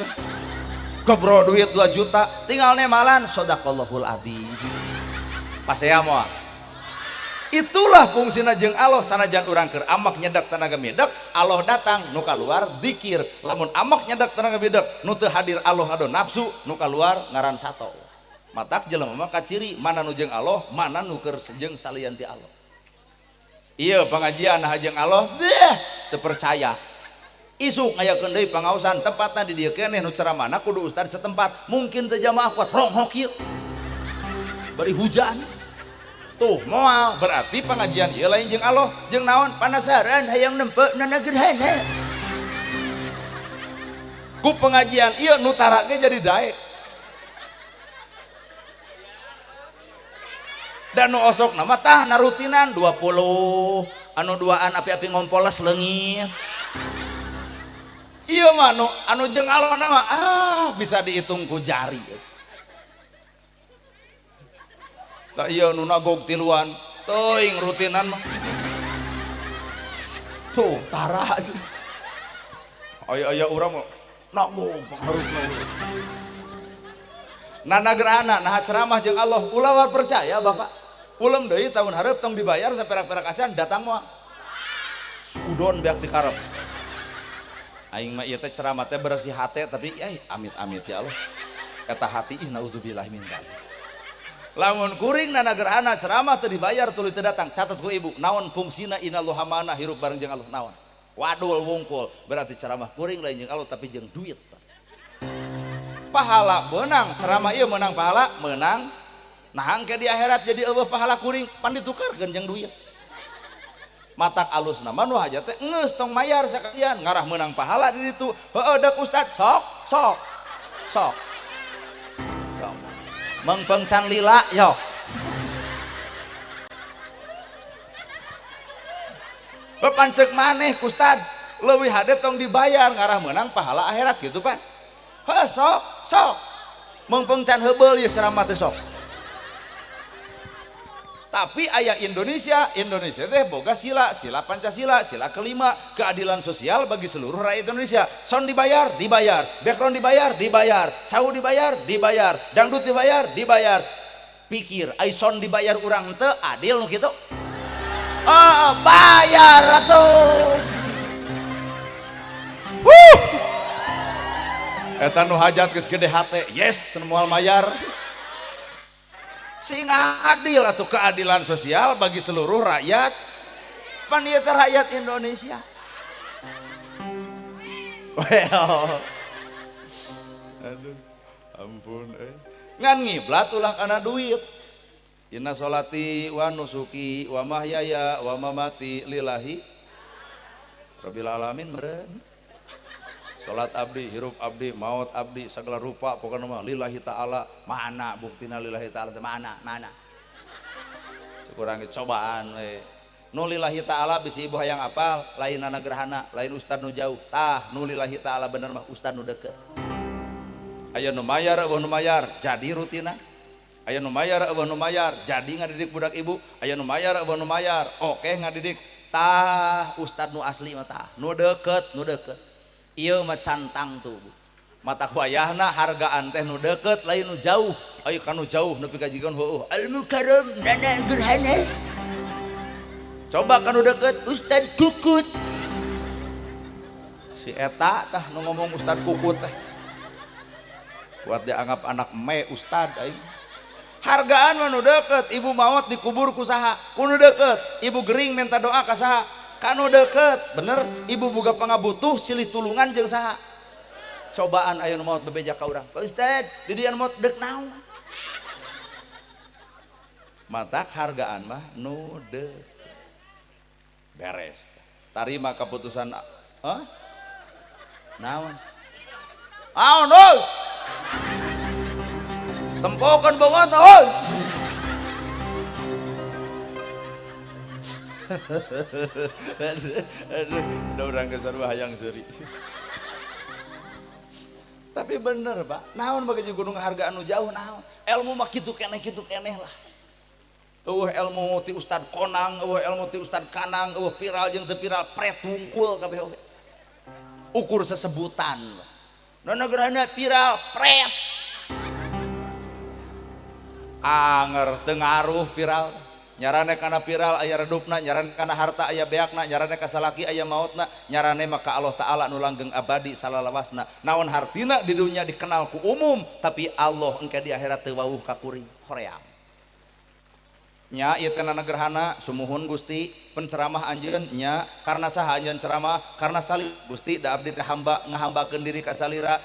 Gebro duit 2 juta, tinggal nemalan sadaqallahul adzim. Pasea moal. Itulah fungsina jeung Allah sanajan urang keur amak nyedak tenaga midak, Allah datang nu kaluar dikir. Lamun amak nyedak tenaga midak, nu teu hadir Allah ngado nafsu, nu kaluar ngaran sato. Matak jelema mah kaciri mana nu jeung Allah, mana nu keur jeung salian ti Allah. Ieu pengajian nah jeung Allah, beh teu percaya. Isuk ngayakeun deui pangaosan tempatna di dieu keneh nu ceramahna kudu ustad setempat, mungkin teu jamaah kuat ronghok ieu. Bari hujan. Tuh moal berarti pengajian ieu lain jeung Allah, jeung naon panasaran hayang nempe nana gerhana. Ku pengajian ieu nu tara ge jadi daek. Dan nu osok nama tah narutinan 20 anu duaan api-api ngompoles leungit. Ieu mah anu jeung Allah nama bisa dihitung ku jari. Tak iya nu nagog tiluan teuing rutinan mah. Tuh tara aja. Aya-aya urang mah nagog pangharupna. Nana gerhana nah ceramah jeung Allah ulah percaya Bapak. Ulem deui tahun hareup tong dibayar saperak-perak acan datang moal. Suudon beak ti karep. Aing mah ieu teh ceramah teh bersih hate tapi amit-amit ya Allah. Eta hati ih naudzubillah min dzalik. Lamun kuring nana gerhana ceramah teu dibayar tuluy teu datang, catat ku ibu naon fungsina innallaha ma'ana hirup bareng jeung Allah naon. Wadul wungkul berarti ceramah kuring lain jeung Allah tapi jeung duit. Pahala beunang ceramah ieu meunang pahala meunang. Nah engke di akhirat jadi eueuh pahala kuring pan ditukarkeun jeung duit. Matak alusna mah nu hajat teh geus tong mayar sakalian ngarah meunang pahala di ditu. Heueuh deuk ustad sok sok sok. Sok. Mengpeng can lila yo. Pancek maneh ustad leuwih hade tong dibayar ngarah meunang pahala akhirat gitu Pak. Heuh sok sok. Mengpeng can heubeul ieu ceramah teh sok. Tapi aya Indonesia, Indonesia teh boga sila, sila Pancasila, sila kelima, keadilan sosial bagi seluruh rakyat Indonesia. Sound dibayar, dibayar, background dibayar, dibayar, cau dibayar, dibayar, dangdut dibayar, dibayar. Pikir, ai sound dibayar urang teu adil nu kitu? Oh, bayar atuh. Wuh. Eta nu hajat geus gede hate, yes, moal mayar. Sing adil atau keadilan sosial bagi seluruh rakyat, pan ieu teh rakyat Indonesia. Well. Aduh, ampun euy. Ngan ngiblat ulah kana duit. Inna sholati wa nusuki wa mahyaya wa mamati lillahi rabbil alamin meureun. Salat abdi, hirup abdi, maut abdi, segala rupa pokokna mah lillahi ta'ala. Mana buktina lillahi ta'ala teh mana? Mana? Cukurangi cobaan we. Nu lillahi ta'ala bisi ibu hayang apal, lain anak gerhana, lain ustad nu jauh. Tah, nu lillahi ta'ala bener mah ustad nu deket. Aya nu mayar, eueuh nu mayar, jadi rutina. Aya nu mayar, eueuh nu mayar, jadi ngadidik budak ibu. Aya nu mayar, eueuh nu mayar, oke ngadidik. Tah, ustad nu asli mah tah, nu deket, nu deket. Ieu mah cantang tuh. Mata wayahna hargaan teh nu deket lain nu jauh. Ayo kanu jauh nepi ka jigon heueuh. Al Mukarram Nana Gerhana. Coba kanu deket Ustad Kukut. Si eta tah nu ngomong Ustad Kukut teh. Kuat dianggap anak me ustad aing. Hargaan mah nu deket, ibu maot dikubur ku saha? Ku nu deket. Ibu gering minta doa ka saha? Kanu deket, bener, ibu boga pangabutuh silih tulungan jeung saha? Cobaan aya nu maot bebeja ka urang. Pak Ustad, di dieu maot deuk naon? Matak hargaan mah nu deket. Beres. Tarima keputusan, hah? Naon? Naon euy? Tempokeun banget euy. Aduh, udah orang kesar hayang seuri. Tapi bener Pak, naon bagi gunung harga anu jauh naon. Ilmu mah kitu keneh lah. Eueuh ilmu ti ustad konang, eueuh ilmu ti ustad kanang, eueuh viral jeung teu viral pret wungkul kabeh oge. Ukur sesebutan. Nona gerhana viral pret. Anger teu ngaruh viral. Nyarane kana viral aya redupna, nyarane kana harta aya beakna, nyarane ka salaki aya mautna, nyarane maka Allah Ta'ala nu langgeng abadi salalawasna. Naon hartina di dunya dikenal ku umum, tapi Allah engke di akhirat teu wawuh ka kuring hoream. Nya ieu teh nana gerhana sumuhun Gusti penceramah anjeun nya karena saha anjeun ceramah karena salira Gusti da abdi teh hamba ngahambakeun diri ka salira.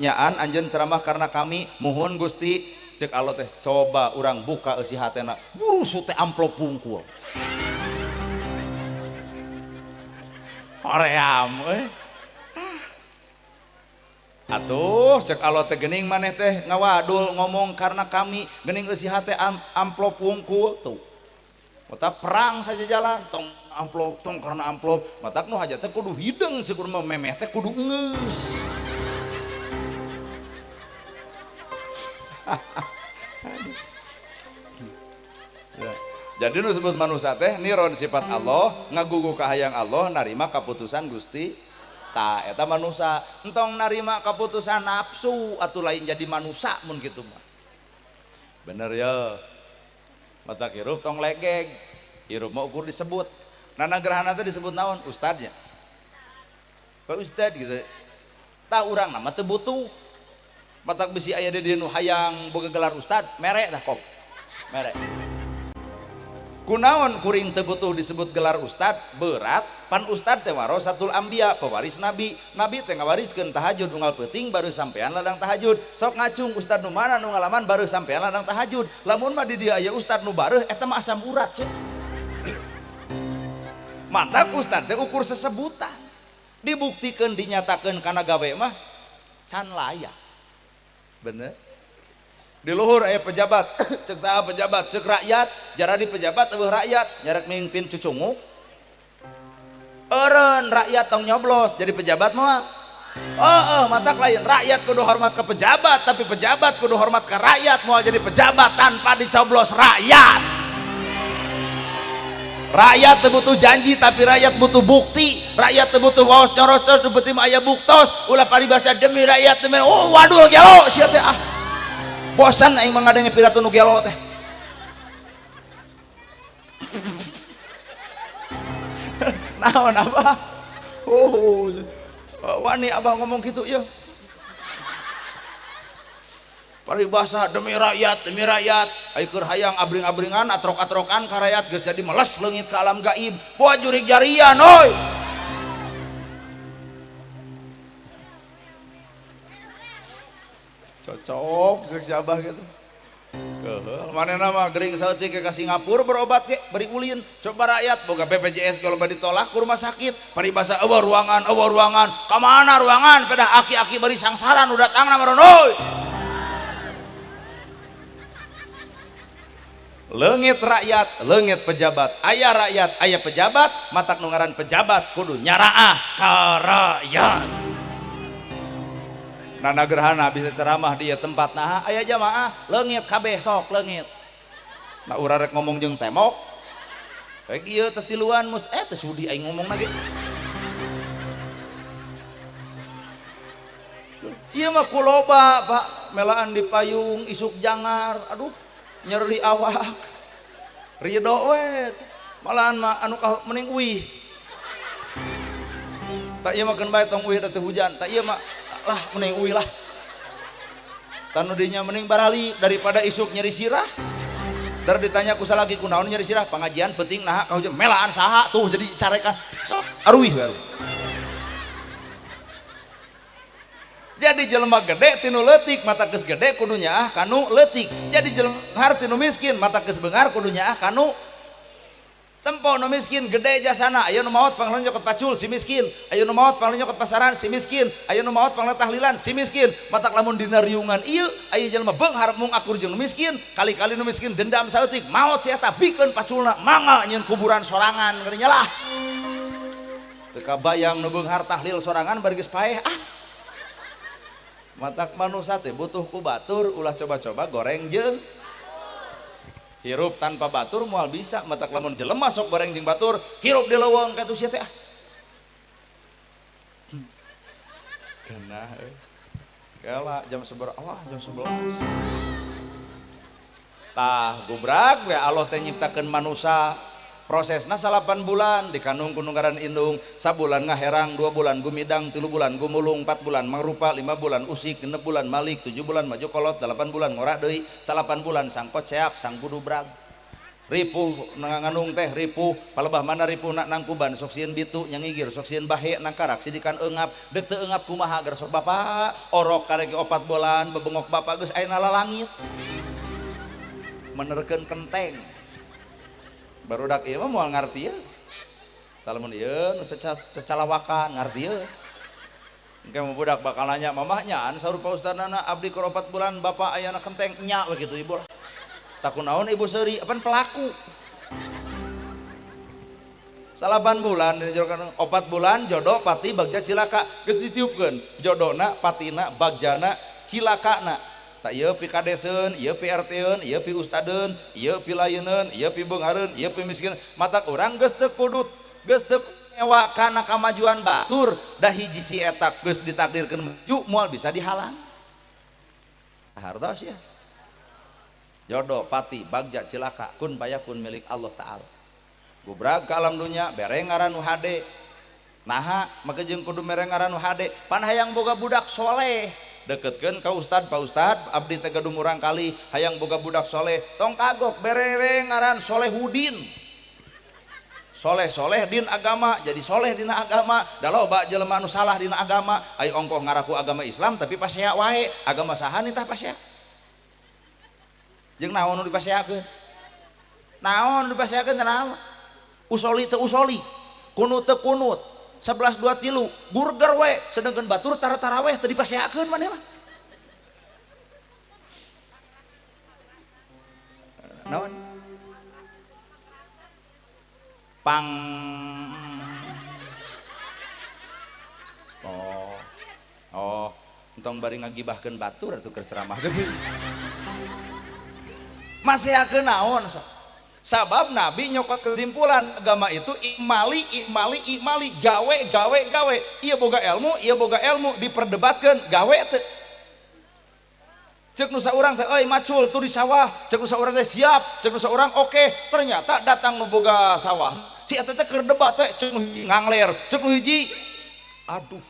Nyaan anjeun ceramah karena kami muhun Gusti. Cek Allah teh coba urang buka eusi hatena burusu teh amplop wungkul hoream euy. Atuh cek Allah teh geuning maneh teh ngawadul ngomong karena kami geuning eusi hate amplop wungkul tuh mata perang saja jalan tong amplop tong karena amplop matak nu hajat teh kudu hideung cek urang mah memeh teh kudu geus. Ya. Jadi nu sebut manusia teh niron sifat Allah ngagugu kahayang Allah narima kaputusan Gusti ta eta manusia entong narima kaputusan nafsu atuh lain jadi manusia mun kitu mah bener ya. Mata hirup tong legeg hirup mah ukur disebut nana gerhana teh disebut naon ustadnya Pak Ustad gitu tah urang mah teu butuh matak bisi aya di nu hayang boga gelar ustad mere tah kop mere kunaon kuring teu butuh disebut gelar ustad berat pan ustad teh warasatul anbiya pewaris nabi nabi teh ngawariskeun tahajud unggal peuting baru sampean ladang tahajud sok ngacung ustad nu mana nu ngalaman baru sampean ladang tahajud lamun mah di dieu aya ustad nu bareuh eta mah asam urat cek. Mantap ustad teh ukur sesebutan. Dibuktikan dinyatakan karena gawe mah can layak. Bener? Di luhur aya pejabat, cek saha pejabat, cek rakyat, jaradi pejabat eueuh rakyat, nyarek mimpin cucunguk. Eureun rakyat tong nyoblos jadi pejabat moal. Oh, matak lain rakyat kudu hormat ke pejabat, tapi pejabat kudu hormat ke rakyat, moal jadi pejabat tanpa dicoblos rakyat. Rakyat teu butuh janji tapi rakyat butuh bukti. Rakyat teu butuh waos nyorostos nu penting aya buktos. Ulah paribasa demi rakyat demi oh wadul gelo sia teh ah. Bosan aing mah ngadenge pidato nu gelo teh. Naon abah? Oh, wani abah ngomong gitu ya. Paribasa demi rakyat, demi rakyat. Ayo keur hayang abring-abringan, atrok-atrokan ka rakyat geus jadi meles leungit ka alam gaib. Boa jurig jarian oi. Cocok jeung si abah gitu. Keuheul manehna mah gering saeutik ka Singapura berobat ge bari ulin. Coba rakyat boga BPJS kalau bari ditolak ku rumah sakit. Paribasa eueuh ruangan, eueuh ruangan. Ka mana ruangan? Pedah aki-aki bari sangsaran nu datangna meureun euy. Leungit rakyat, leungit pejabat. Aya rakyat, aya pejabat, matak nu ngaran pejabat kudu nyaraah ka rakyat. Nana gerhana bisa ceramah di tempat naha aya jamaah leungit kabeh sok leungit. Nah urang rek ngomong jeung temok. Kayak ieu teh tiluan mus teh sudi aing ngomong lagi. Ieu mah kuloba Pak, melaan di payung isuk jangar, aduh nyeri awak. Ridho we. Malahan mah anu mending uih. Tak ieu mah keun bae tong uih teh hujan, tak ieu mah lah mending uih lah. Tanu dinya mending barali daripada isuk nyeri sirah. Dar ditanya ku salaki kunaon nyeri sirah, pengajian penting naha ka hujan melaan saha tuh jadi carekan. Aruih baru. Jadi jelema gede tinu leutik mata geus gede kudu nyaah kanu leutik. Jadi jelema benghar tinu miskin mata geus benghar kudu nyaah kanu tempo nu miskin gede jasana. Aya nu maot pangleun nyokot pacul si miskin, aya nu maot pangleun nyokot pasaran si miskin, aya nu maot pangleun tahlilan si miskin. Matak lamun dina riungan ieu aya jelema beunghar mung akur jeung nu miskin, kali-kali nu miskin dendam saeutik maot si eta bikeun paculna mangga nyieun kuburan sorangan geuning lah. Teu kabayang nu beunghar tahlil sorangan bari geus paeh ah. Matak manusia teh butuh ku batur ulah coba-coba goreng jeung hirup tanpa batur moal bisa. Matak lamun jelema sok goreng jeung batur hirup di leuweung katuh sia teh ah. Genah euy. Kela jam 11, wah jam 11. Tah gubrak we Allah teh nyiptakeun manusia prosesna 8 bulan dikandung ku ngaran indung, sabulan ngaherang, 2 bulan gumidang, 3 bulan gumulung, 4 bulan mangrupa, 5 bulan usik, 6 bulan malik, 7 bulan maju kolot, 8 bulan ngorak deui, 8 bulan sangkot ceak, sang budubrag. Ripuh ngandung teh ripuh, palebah mana ripuh nak nangkuban sok sieun bitu, nyangigir sok sieun bahe nangkarak sidikan eungap, deuk teu eungap kumaha geus sok bapak, orok karek 4 bulan bebengok bapak geus aya lalangit. Menerkeun kenteng. Barudak ieu mah moal ngarti ieu. Lamun ieu nu cecalawakan ngarti ieu. Engke mah budak bakal nanya mamah nyaan saur Pak Ustadna abdi keur 4 bulan bapak ayana kenteng nya we kitu ibu lah. Takun naon ibu seuri apan pelaku. 8 bulan dijodohkan 4 bulan jodoh pati bagja cilaka geus ditiupkeun jodona patina bagjana cilakana. Tak ieu pi kadeseun, ieu pi RT-eun, ieu pi ustadeun, ieu pi layeun, ieu pi beunghareun, ieu pi miskin. Matak urang geus teu kudut, geus teu ngewa kana kamajuan batur, da hiji si eta geus ditakdirkeun maju moal bisa dihalang. Hartos ya. Jodoh, pati, bagja, cilaka, kun payakun milik Allah Ta'ala. Gubrag ka alam dunya, bere ngaran nu hade. Naha, make jeung kudu mere ngaran nu hade, pan hayang boga budak soleh. Deketkeun ka ustad, Pak Ustad, abdi teh gaduh murang kali hayang boga budak soleh, tong kagok bere we ngaran Solehudin. Soleh-soleh din agama, jadi soleh dina agama. Da loba jelema anu salah dina agama, ayo ongkoh ngaraku agama Islam tapi pasea wae, agama saha nitah pasea. Jeung naon nu dipaseakeun? Naon nu dipaseakeun teh naon? Usoli teu usoli. Kunut teu kunut 11 2 3 burger we sedangkan batur tara taraweh teu dipaseakeun maneh mah. Naon? Pang. Oh. Oh, entong bari ngagibahkeun batur atuh keur ceramah teh. Maseakeun naon sok? Sabab Nabi nyokot kesimpulan agama itu imali imali imali gawe gawe gawe. Ieu boga ilmu diperdebatkeun gawe teu. Cek nu saurang teh euy macul tur di sawah, cek nu saurang teh siap, cek nu saurang oke. Ternyata datang nu boga sawah. Si eta teh keur debat teh cek nu hiji ngangler, cek nu hiji aduh.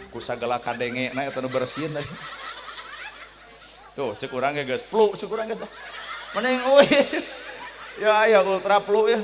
Ku sagala kadenge na eta nu bersihin teh. Tuh cek urang ge geus plu, cek urang ge teh. Mending euy. Ya aya ultra plu ya.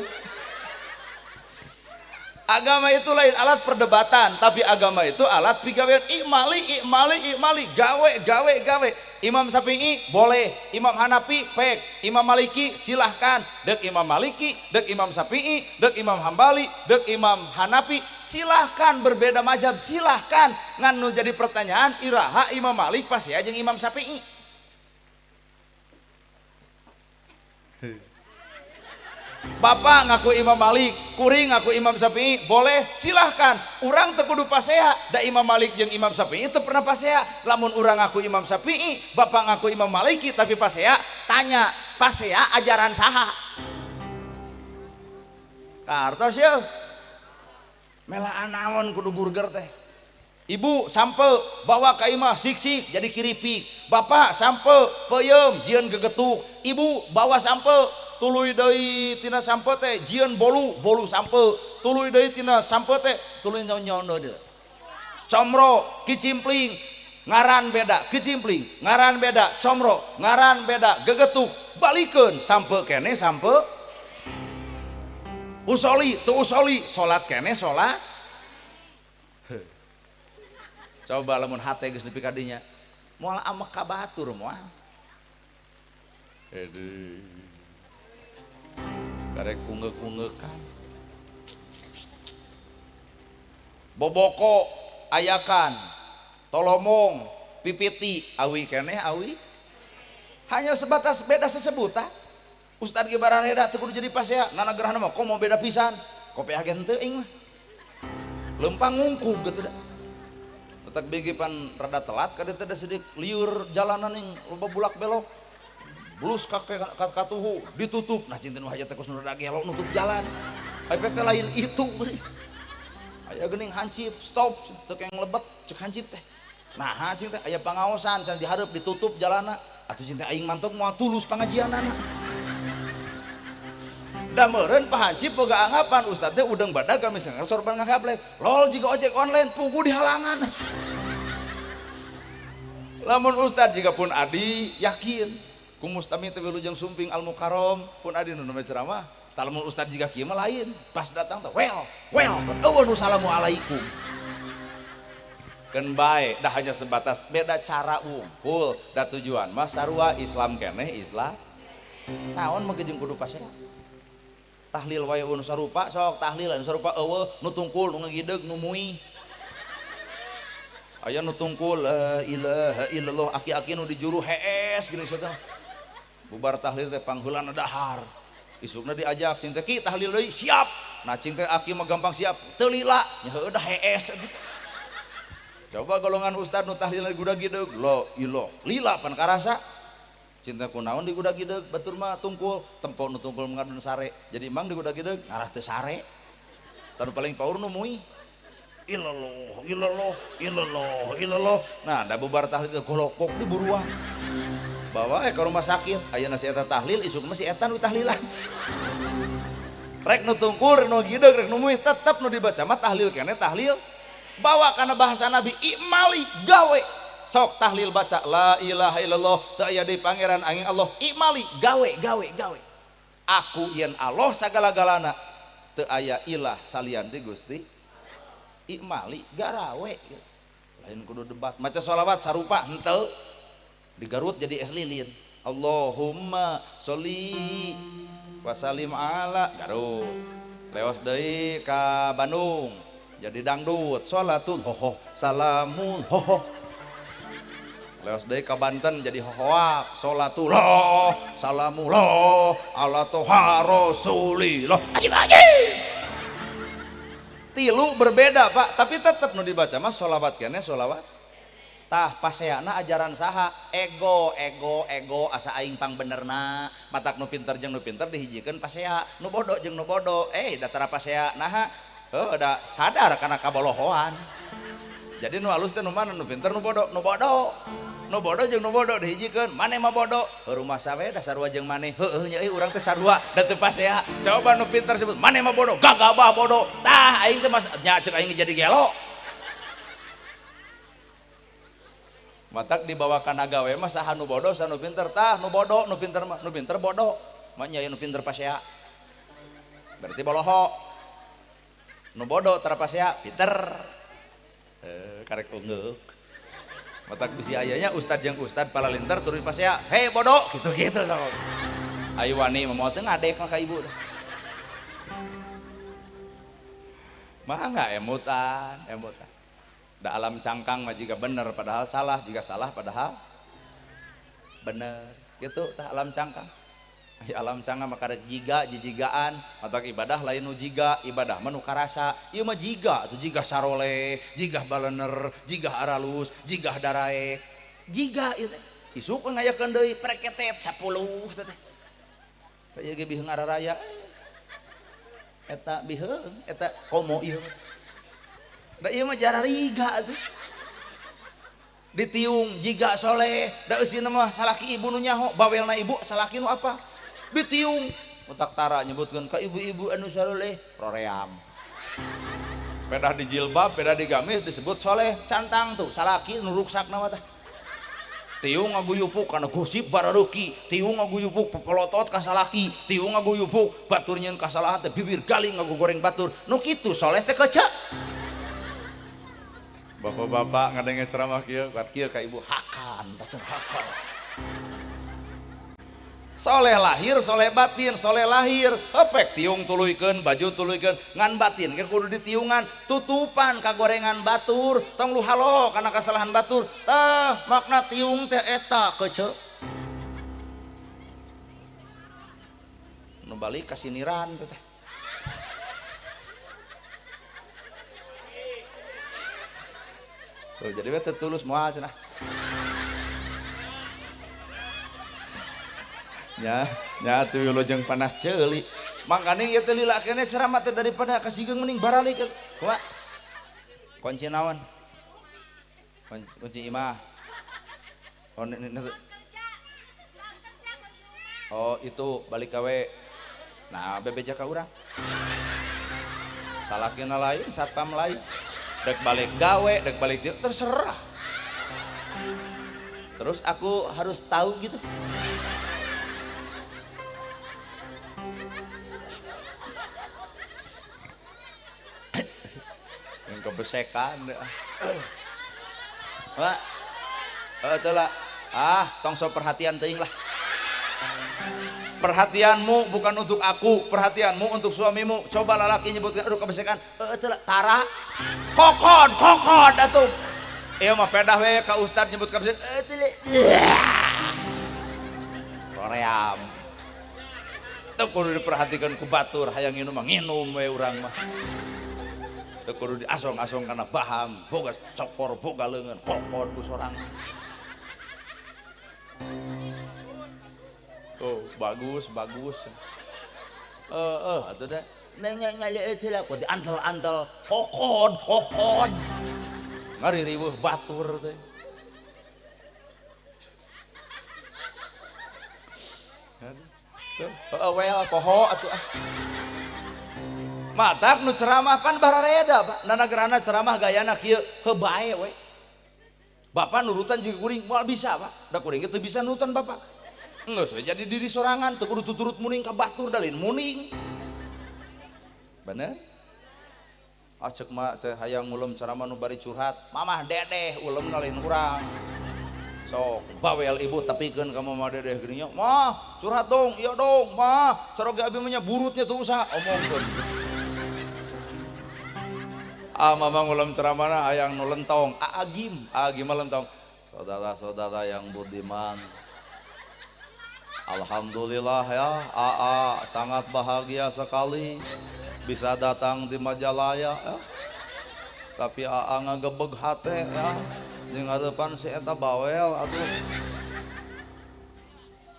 Agama itu lain alat perdebatan, tapi agama itu alat pigawean. Imali, imali, imali, gawe, gawe, gawe. Imam Syafi'i boleh, Imam Hanafi pek, Imam Maliki silahkan. Dek Imam Maliki, dek Imam Syafi'i, dek Imam Hambali, dek Imam Hanafi, silahkan berbeda mazhab, silahkan. Ngan nu jadi pertanyaan, iraha Imam Malik pasti aja jeung Imam Syafi'i. Bapak ngaku Imam Malik, kuring ngaku Imam Syafi'i, boleh silahkan. Urang teu kudu pasea, da Imam Malik jeung Imam Syafi'i teu pernah pasea. Lamun urang ngaku Imam Syafi'i, bapak ngaku Imam Maliki tapi pasea, tanya, pasea ajaran saha? Kartos yeuh. Melaan naon kudu burger teh. Ibu sampe bawa ka imah sik-sik jadi kiripik. Bapak sampe peuyeum jieun gegetuk. Ibu bawa sampe tuluy deui tina sampe teh jieun bolu, bolu sampe. Tuluy deui tina sampe teh tuluy nyono deui. Comro kicimpling ngaran beda, kicimpling ngaran beda, comro ngaran beda, gegetuk. Balikeun sampe kene sampe. Usoli teu usoli, salat kene salat. Coba lamun hate geus nepi ka dinya moal amek ka batur moal. Aduh. Karek ungeuk-ungeukan. Boboko ayakan, tolomong, pipiti, awi keneh awi. Hanya sebatas beda sesebutan. Ustad ge baraneda teu kudu jadi pasea, nana gerahna mah komo beda pisan. Kopi agen teuing mah. Lempang ngungkub gitu dah. Letak bigi pan rada telat ka dieu teh sedik liur jalanan ning loba bulak belok. Blus katuhu ditutup. Nah cinten wah teh kos nu rada gelo nutup jalan. Efek teh lain itu geuning. Aya geuning hancip stop teu keng lebet cek hancip teh. Nah hancip teh aya pangaosan can dihareup ditutup jalanna. Atuh cinten aing mantok moal tulus pangajianana. Da meureun Pak Hancip boga anggapan ustad teh udeng badag kami sangar sorban ngagablek. Lol jiga ojek online pugu di halangan. Lamun ustad jiga pun adi yakin ku mustami teh wilujeng sumping al mukarrom pun adi nu namanya ceramah. Tah lamun ustad jiga kieu mah lain. Pas datang teh well, well, eueuh nu salamualaikum. Keun bae dah hanya sebatas beda cara wungkul da tujuan mah sarua Islam keneh Islam. Naon mah jeung kudu pasea. Tahlil wae nu sarupa sok tahlil anu sarupa eueuh nu tungkul nu ngagideg nu mui. Aya nu tungkul la ilaha illallah aki-aki nu di juru hees geuning sia teh. Bubar tahlil teh pangheulana dahar. Isukna diajak cing teh ki tahlil deui siap. Nah cing teh aki mah gampang siap teu lila nya heueuh dah hees gitu. Coba golongan ustad nu tahlil gudag-gideg la ilah lila pan karasa. Cinta kunaon di gudag-gideg batur mah tungkul tempo nu tungkul ngadon sare jadi emang di gudag-gideg ngarah teu sare tanu paling paur nu mui ilallah ilallah ilallah ilallah. Nah da bubar tahlil teh golokok di buruan bawa ke rumah sakit ayeuna si eta tahlil isuk mah si eta nu tahlilan rek nu tungkul rek nu gideg rek nu mui tetep nu dibaca mah tahlil keneh tahlil bawa kana bahasa Nabi imali gawe. Sok tahlil baca la ilaha illallah teu aya deui pangeran angin Allah imali gawe gawe gawe. Aku yen Allah sagala-galana teu aya ilah salian ti Gusti. Imali garawe. Lain kudu debat maca sholawat sarupa henteu. Di Garut jadi es lilin. Allahumma sholli Wasalim ala Garut. Leos deui ka Bandung jadi dangdut sholatul hoho salamun hoho. Leos deui ka Banten jadi hohoak sholatullah salamullah ala toha rasulillah. Ajib ajib. Tilu berbeda Pak, tapi tetep nu dibaca mah sholawat keneh sholawat. Tah paseana ajaran saha? Ego ego ego asa aing pang benerna. Matak nu pinter jeung nu pinter dihijikeun pasea, nu bodoh jeung nu bodoh. Da tara pasea naha? Heuh da sadar kana kabolohoan. Jadi nu alus teh nu mana? Nu pinter nu bodoh, nu bodoh. Nu bodoh jeung nu bodoh dihijikeun, maneh mah bodoh. Rumah sawe da sarua jeung maneh. Heueuh nya euy urang teh sarua da teu pasea. Coba nu pinter sebut maneh mah bodoh, gagabah bodoh. Tah aing teh mas nya ceuk aing jadi gelo. Matak dibawa kana gawe mah saha nu bodoh saha nu pinter. Tah nu bodoh nu pinter mah nu pinter bodoh. Mah nya nu pinter pasea. Berarti boloho. Nu bodoh tara pasea pinter. Karek ungeuk. Matak bisi ayanya ustad jeung ustad palalinter turun pasea, "Hei bodoh," gitu-gitu sok. Ayo wani mah teu ngadek ka ibu teh. Mah enggak emutan, emutan. Da alam cangkang mah jiga bener padahal salah, jiga salah padahal bener. Gitu tah alam cangkang. Ya alam cangkang mah karek jiga jijigaan, matak ibadah lain nu jiga, ibadah mah nu karasa. Ieu mah jiga atuh jiga saroleh, jiga balener, jiga aralus, jiga daraek. Jiga ieu teh. Isuk ngayakeun deui preketet 10 teh. Teh ieu ge biheung araraya. Eta biheung, eta komo ieu. Da ieu mah jarariga atuh. Ditiung jiga soleh, da eusina mah salaki ibu nu nyaho, bawelna ibu salaki nu apa? Ditiung otak tara nyebutkeun ka ibu-ibu anu soleh roream. Pedah di jilbab, pedah di gamis disebut soleh, cantang tuh salaki nu ruksakna mah tah. Tiung ngaguyupuk kana gosip barareuki, tiung ngaguyupuk pepelotot ka salaki, tiung ngaguyupuk batur nyeun kasalahan teh bibir galing ngagogoreng batur. Nu kitu soleh teh kecak. Bapak-bapak ngadenge ceramah kieu, kuat kieu ka ibu hakan, pacar hakan. Soleh lahir, soleh batin, soleh lahir. Hepek tiung tuluykeun, baju tuluykeun, ngan batin ge kudu ditiungan, tutupan kagorengan batur, tong lu halo kana kasalahan batur. Tah, makna tiung teh eta kece. Nu balik kasiniran teh. Tuh, jadi we teu tulus moal cenah. Nya, nya atuh lojeng panas ceuli. Mangkane ieu teh lila keneh ceramah teh daripada kasigeung mending baralik. Kumaha? Kunci naon? Kunci imah. Oh, oh itu balik gawe. Nah, bebeja ka urang. Salakina lain, satpam lain. Dek balik gawe, dek balik dia terserah. Terus aku harus tahu gitu. Yang kebesekan. Pak, itulah. Ah, tong sok perhatian teuing lah. Perhatianmu bukan untuk aku, perhatianmu untuk suamimu. Coba lalaki nyebutkan aduh kebesekan. Itulah tara. Kokon, kokon atuh. Ieu mah pedah we ka ustad nyebut kebesekan. Itulah. Roream. Teu kudu diperhatikan ku batur, hayang nginum mah nginum we urang mah. Teu kudu diasong-asong kana baham, boga cokor, boga leungeun, kokon ku sorangan. Oh, bagus, bagus. Atuh teh nanya ngale eueuh lah kudu antel-antel, kokon, kokon. Ngaririweuh batur teh. Tuh, well poho atuh ah. Matak nu ceramah pan barareda, Pak. Nanagerana ceramah gayana kieu, heuh bae we. Bapak nurutan jeung kuring moal bisa, Pak. Da kuring ge teu bisa nurutan bapak. Geus we jadi diri sorangan, teu kudu tuturut muning ka batur da lain muning. Bener? Ah ceuk mah ceu hayang ngulem ceramah nu bari curhat, mamah dedeh ulemna lain urang. Sok bawel ibu tepikeun ka mama dedeh geuning nya. Mah, curhat dong, iya dong, mah. Caroge abi mah nya burutnya tuh usaha omongkeun. Ah mama ngulam ceramahna hayang nu lentong, agim, agim mah lentong. Saudara-saudara yang budiman, alhamdulillah ya, AA sangat bahagia sekali bisa datang di Majalaya ya. Tapi AA ngagebeg hate ya. Di ngarepan si eta bawel atuh.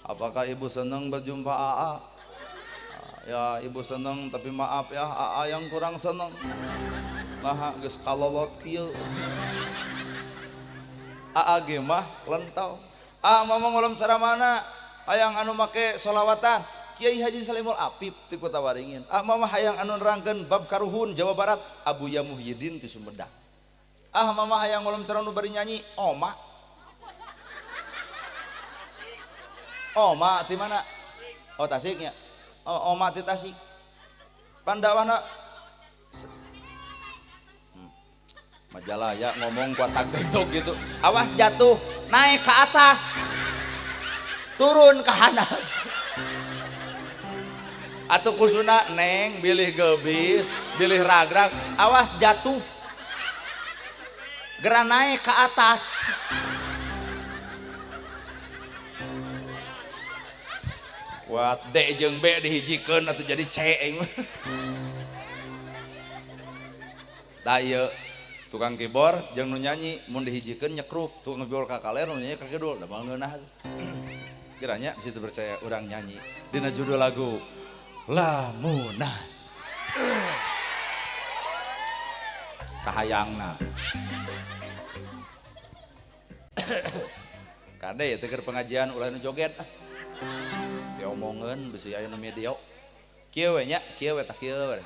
Apakah ibu seneng berjumpa AA? Ya ibu seneng, tapi maaf ya AA yang kurang seneng. Nah geus kalolot kieu. AA ge mah lentau. Ah mama ngulam ceramahna hayang anu make solawatan Kiai Haji Salimul Apip ti Kota Waringin. Ah mama hayang anu nerangkeun bab karuhun Jawa Barat Abuya Muhyiddin ti Sumedang. Ah mama hayang ngulam ceramah nu bari nyanyi Oma. Oma ti mana? Oh Tasiknya. Oh, Oma ti Tasik. Pandawana Majalaya ngomong kuat tak gitu. Awas jatuh, naik ke atas. Turun ke handap. Atuh kusuna neng bilih gebis, bilih ragrag, awas jatuh. Geura naik ke atas. Kuat D jeung B dihijikeun atuh jadi C aing. Tah ieu tukang keyboard jeung nu nyanyi mun dihijikeun nyekrup, tukang keyboard ka kaler nu nyanyi ka kidul, da moal ngeunah. Kiranya bisa percaya orang nyanyi dina judul lagu Lamunan. Kahayangna. Kade ya teu keur pengajian ulah nu joget. Diomongeun bisi aya nu media. Kieu we nya, kieu we tah kieu we.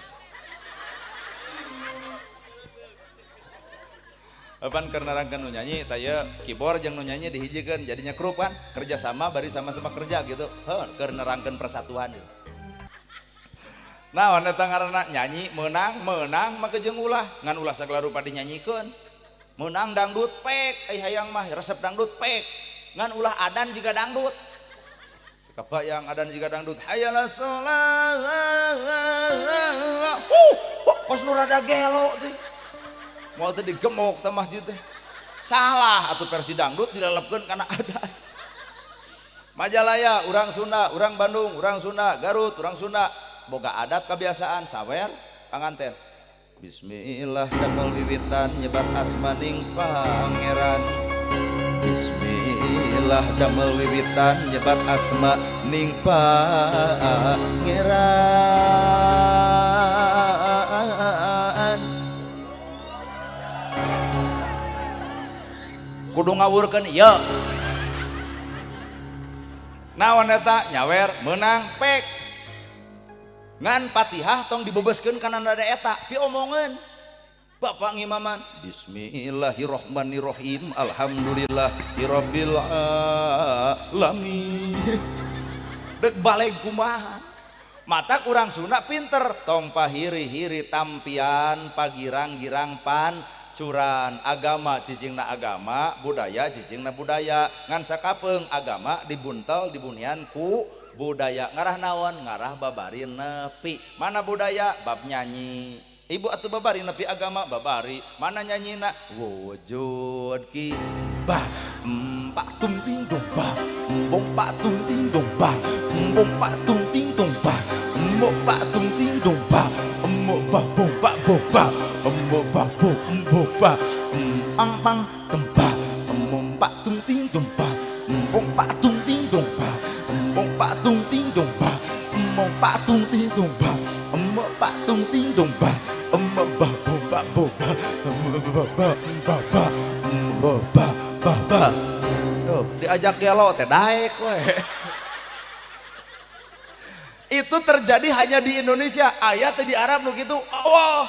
Apan keur nerangkeun nu nyanyi tah ieu keyboard jeung nu nyanyi dihijikeun jadinya grup kan, kerja sama bari sama-sama kerja gitu. Heuh, keur nerangkeun persatuan gitu. Naon eta ngaranna nyanyi meunang, meunang make jeung ulah, ngan ulah sagala rupa dinyanyikeun. Meunang dangdut pek, ai hayang mah resep dangdut pek. Ngan ulah adan jiga dangdut. Kabayang adan jiga dangdut. Hayya shalah. Kos nu rada gelo teh. Moal teh digemok teh masjid teh. Salah atuh versi dangdut dilelepkeun kana adan. Majalaya urang Sunda, urang Bandung, urang Sunda, Garut, urang Sunda. Boga adat kebiasaan sawer panganten. Bismillah damel wiwitan nyebat asmaning pangeran. Bismillah damel wiwitan nyebat asma ning pangeran. Kudu ngawurkeun ieu. Naon eta nyawer meunang pek. Ngan Fatihah tong dibebeskeun kana nada eta, piomongeun. Bapak ngimaman, bismillahirrahmanirrahim, alhamdulillahirabbil alamin. Dek balik kumaha? Mata kurang Sunda pinter, tong pahiri-hiri tampian, pagirang-girang pancuran. Agama cicingna agama, budaya cicingna budaya. Ngan sakapeung agama dibuntel dibunian ku budaya. Ngarah naon? Ngarah babari nepi. Mana budaya? Bab nyanyi. Ibu atuh babari nepi agama babari. Mana nyanyina? Wujud ki bah empak tung ting dong bah mbong pak tung ting dong bah mbong pak tung ting dong bah mbong pak tung ting dong bah mbong bah bong pak bong bah mbong bah bong mbong bah ang pang tempa mbong pak tung ting dong bah mbong pak tung ting dong bah mbong pak tung ting dong bah mbong pak tung ting dong bah mbong pak tung ting dong bah mbong bah bong bah bong bah mbong bah bah mbong bah bah bah. Tuh diajak gelo teh daek we. Itu terjadi hanya di Indonesia. Aya teh di Arab nu kitu. Allah.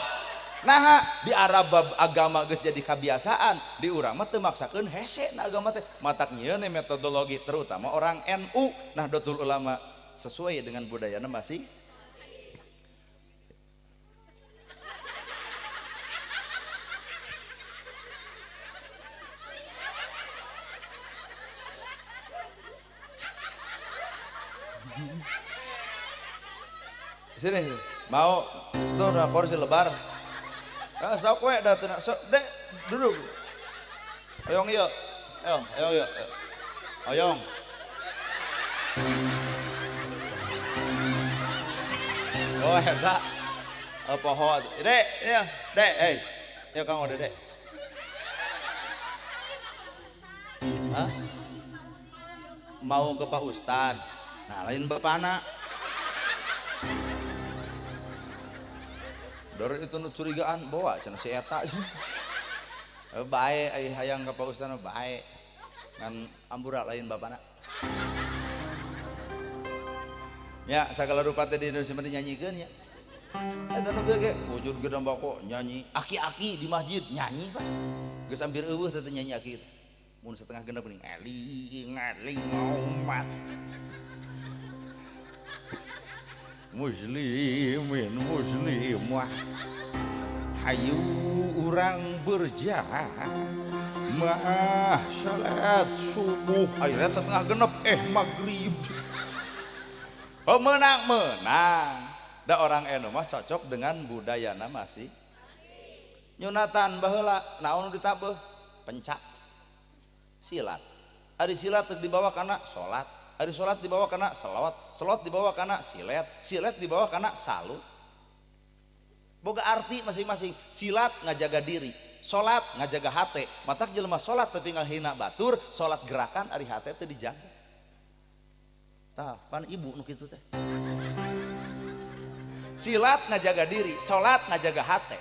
Nah, di Arab bab agama geus jadi kebiasaan, di urang mah teu maksakeun hese na agama teh. Matak nyieun metodologi terutama orang NU, Nahdlatul Ulama sesuai dengan budayana masih. Sini mau tuh udah kursi lebar. Ah, sok we da teu sok dek duduk. Oyong ieu. Ayo, ayo ieu. Oyong. Oh eta. Poho. Dek, ieu, dek, eh. Ieu Kang Ode, dek. Hah? Mau ke Pak Ustad. Nah, lain bapana. Dari itu nu curigaan bawa cenah si eta. Bae ai hayang ka Pak Ustad bae. Ngan ambura lain bapana. Ya, sagala rupa teh di Indonesia mah dinyanyikeun nya. Eta nu ge wujud gedang bako nyanyi, aki-aki di masjid nyanyi, Pak. Geus hampir eueuh teh nyanyi aki teh. Mun setengah genep geuning eling eling umat. Muslimin muslimah hayu urang berjamaah salat subuh ayat setengah genep maghrib. Oh menang menang. Da orang enu mah cocok dengan budayana masih. Nyunatan baheula naon nu ditabeuh? Pencak. Silat. Ari silat dibawa kana salat. Ari salat dibawa kana selot, selot dibawa kana silet, silet dibawa kana salut. Boga arti masing-masing. Silat ngajaga diri, salat ngajaga hate. Matak jelema salat tapi ngahina batur, salat gerakan ari hate teu dijaga. Tah, pan ibu nu kitu teh. Silat ngajaga diri, salat ngajaga hate.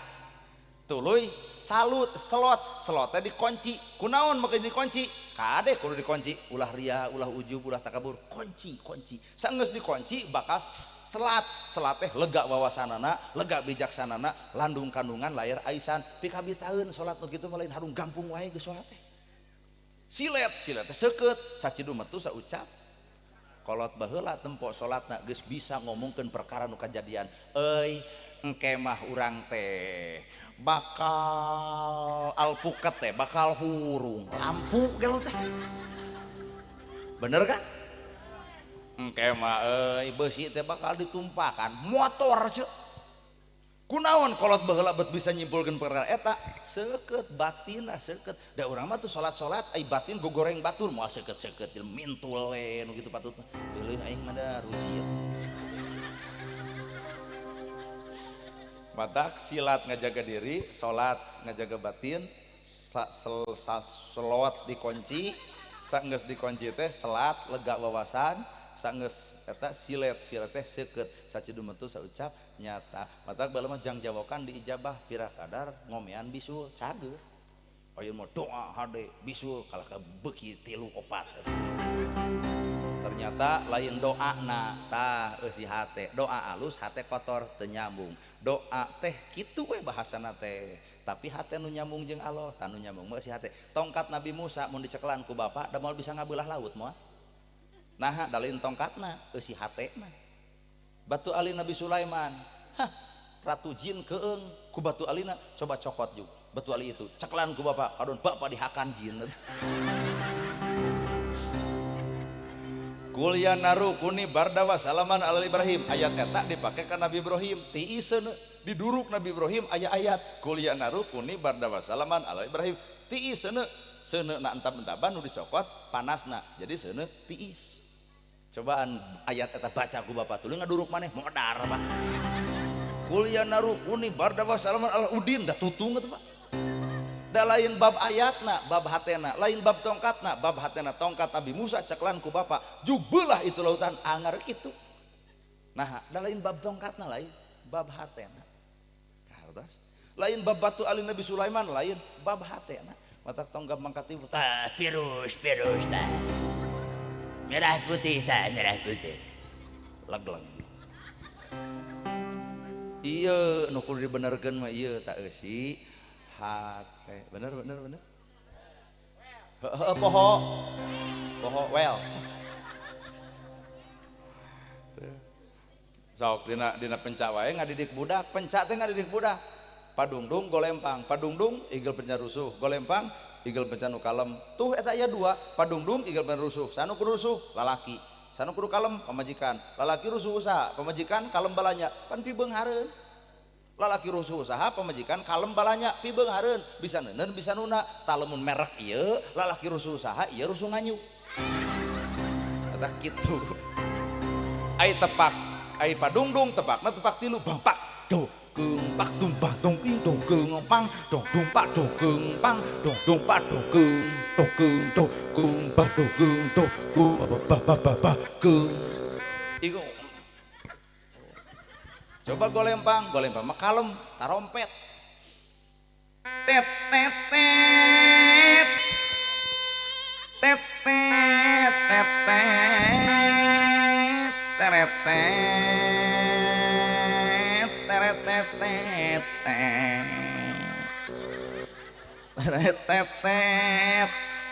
Tuluy salut, selot, selotnya dikunci. Kunaon make dikunci? Kade kudu dikunci, ulah ria, ulah ujub, ulah takabur, kunci, kunci. Sanggeus dikunci bakal selat, selat teh lega wawasanana, lega bijaksanana, landung kandungan layar aisan. Pikabitaeun salat nu kitu mah lain harung gampung wae geus salat teh. Silet, silet teh seukeut, sacidu metu saucap. Kolot baheula tempo salatna geus bisa ngomongkeun perkara nu kajadian. Euy, engke mah urang teh bakal alpukat teh bakal hurung lampu gelo teh. Bener kan? Engke mah euy beusi teh bakal ditumpakan motor ceuk. Kunaon kolot baheula bet bisa nyimpulkeun perkara eta? Seukeut batinna seukeut. Da urang mah tuh salat-salat ai batin gogoreng batur moal seukeut-seukeut mintul we nu kitu patut mah. Geuleuh aing mah da rujit. Matak silat ngajaga diri, salat ngajaga batin, selot dikunci, sanggeus dikunci teh selat lega wawasan, sanggeus eta silet, silet teh seukeut, sacidu metu saucap nyata. Matak baheula mah jangjawokan diijabah pira kadar ngomean bisul cager. Ayeuna mah doa hade bisul kalah ka beuki 3 4. Ternyata lain doa na tah eusi hate, doa alus hate kotor teu nyambung. Doa teh kitu we bahasana teh, tapi hate nu nyambung jeung Allah, tah nu nyambung mah eusi hate. Tongkat Nabi Musa mun dicekelan ku bapak da moal bisa ngabeulah laut moal. Naha da lain tongkatna, eusi hatena. Batu ali Nabi Sulaiman, hah, ratu jin keung ku batu alina coba cokot juk. Batu ali itu cekelan ku bapak, kadon bapak dihakan jin. Kuliah naru kuni bardawa salaman ala Ibrahim. Ayat eta dipake ka Nabi Ibrahim. Tiiseun diduruk Nabi Ibrahim aya ayat kuliah naru kuni bardawa salaman ala Ibrahim. Tiiseun seuneu na entab-entaban nu dicokot panasna. Jadi seuneu tiis. Cobaan ayat eta baca ku bapak tuluy ngaduruk maneh modar Pak. Kuliah naru kuni bardawa salaman ala Udin da tutung eta Pak. Da lain bab ayatna, bab hatena, lain bab tongkatna, bab hatena. Tongkat Nabi Musa ceklan ku bapak, jubelah itu lautan angar kitu. Nah, da lain bab tongkatna lain, bab hatena. Kartos. Lain bab batu ali Nabi Sulaiman lain, bab hatena. Matak tonggap mangkat ibu tah virus virus tah. Merah putih tah, merah putih. Leg-leg. Ieu nu kudu dibenerkeun mah ieu tak eusi hate. Bener bener bener. Heeh poho. Poho well. Sok dina pencak wae ngadidik budak, pencak teh ngadidik budak. Padungdung golempang, padungdung igel penca rusuh, golempang igel penca nu kalem. Tuh eta aya dua, padungdung igel penca rusuh, sanu kudu rusuh lalaki. Sana kudu kalem pamajikan. Lalaki rusuh usaha, pamajikan kalem balanya, pan pibeunghareun. Lalaki rusuh usaha, pamajikan kalem balanya, pibeunghareun, bisa neuneun bisa nuna. Tah lamun merek ieu, lalaki rusuh usaha, ieu rusuh nganyu. Eta kitu. Ai tepak, ai padungdung tepakna tepak tilu bangpak do keung pak tumpah dong ing dong keung pang dong dong pak dong keung pang dong dong pak dong keung dong keung dong keung pak dong keung dong keung ba ba ba ba keung. Iku coba golempang, golempang mah kalem, tarompet. Tet tet tet. Tet tet tet tet. Teret tet teret tet tet tet. Teret tet tet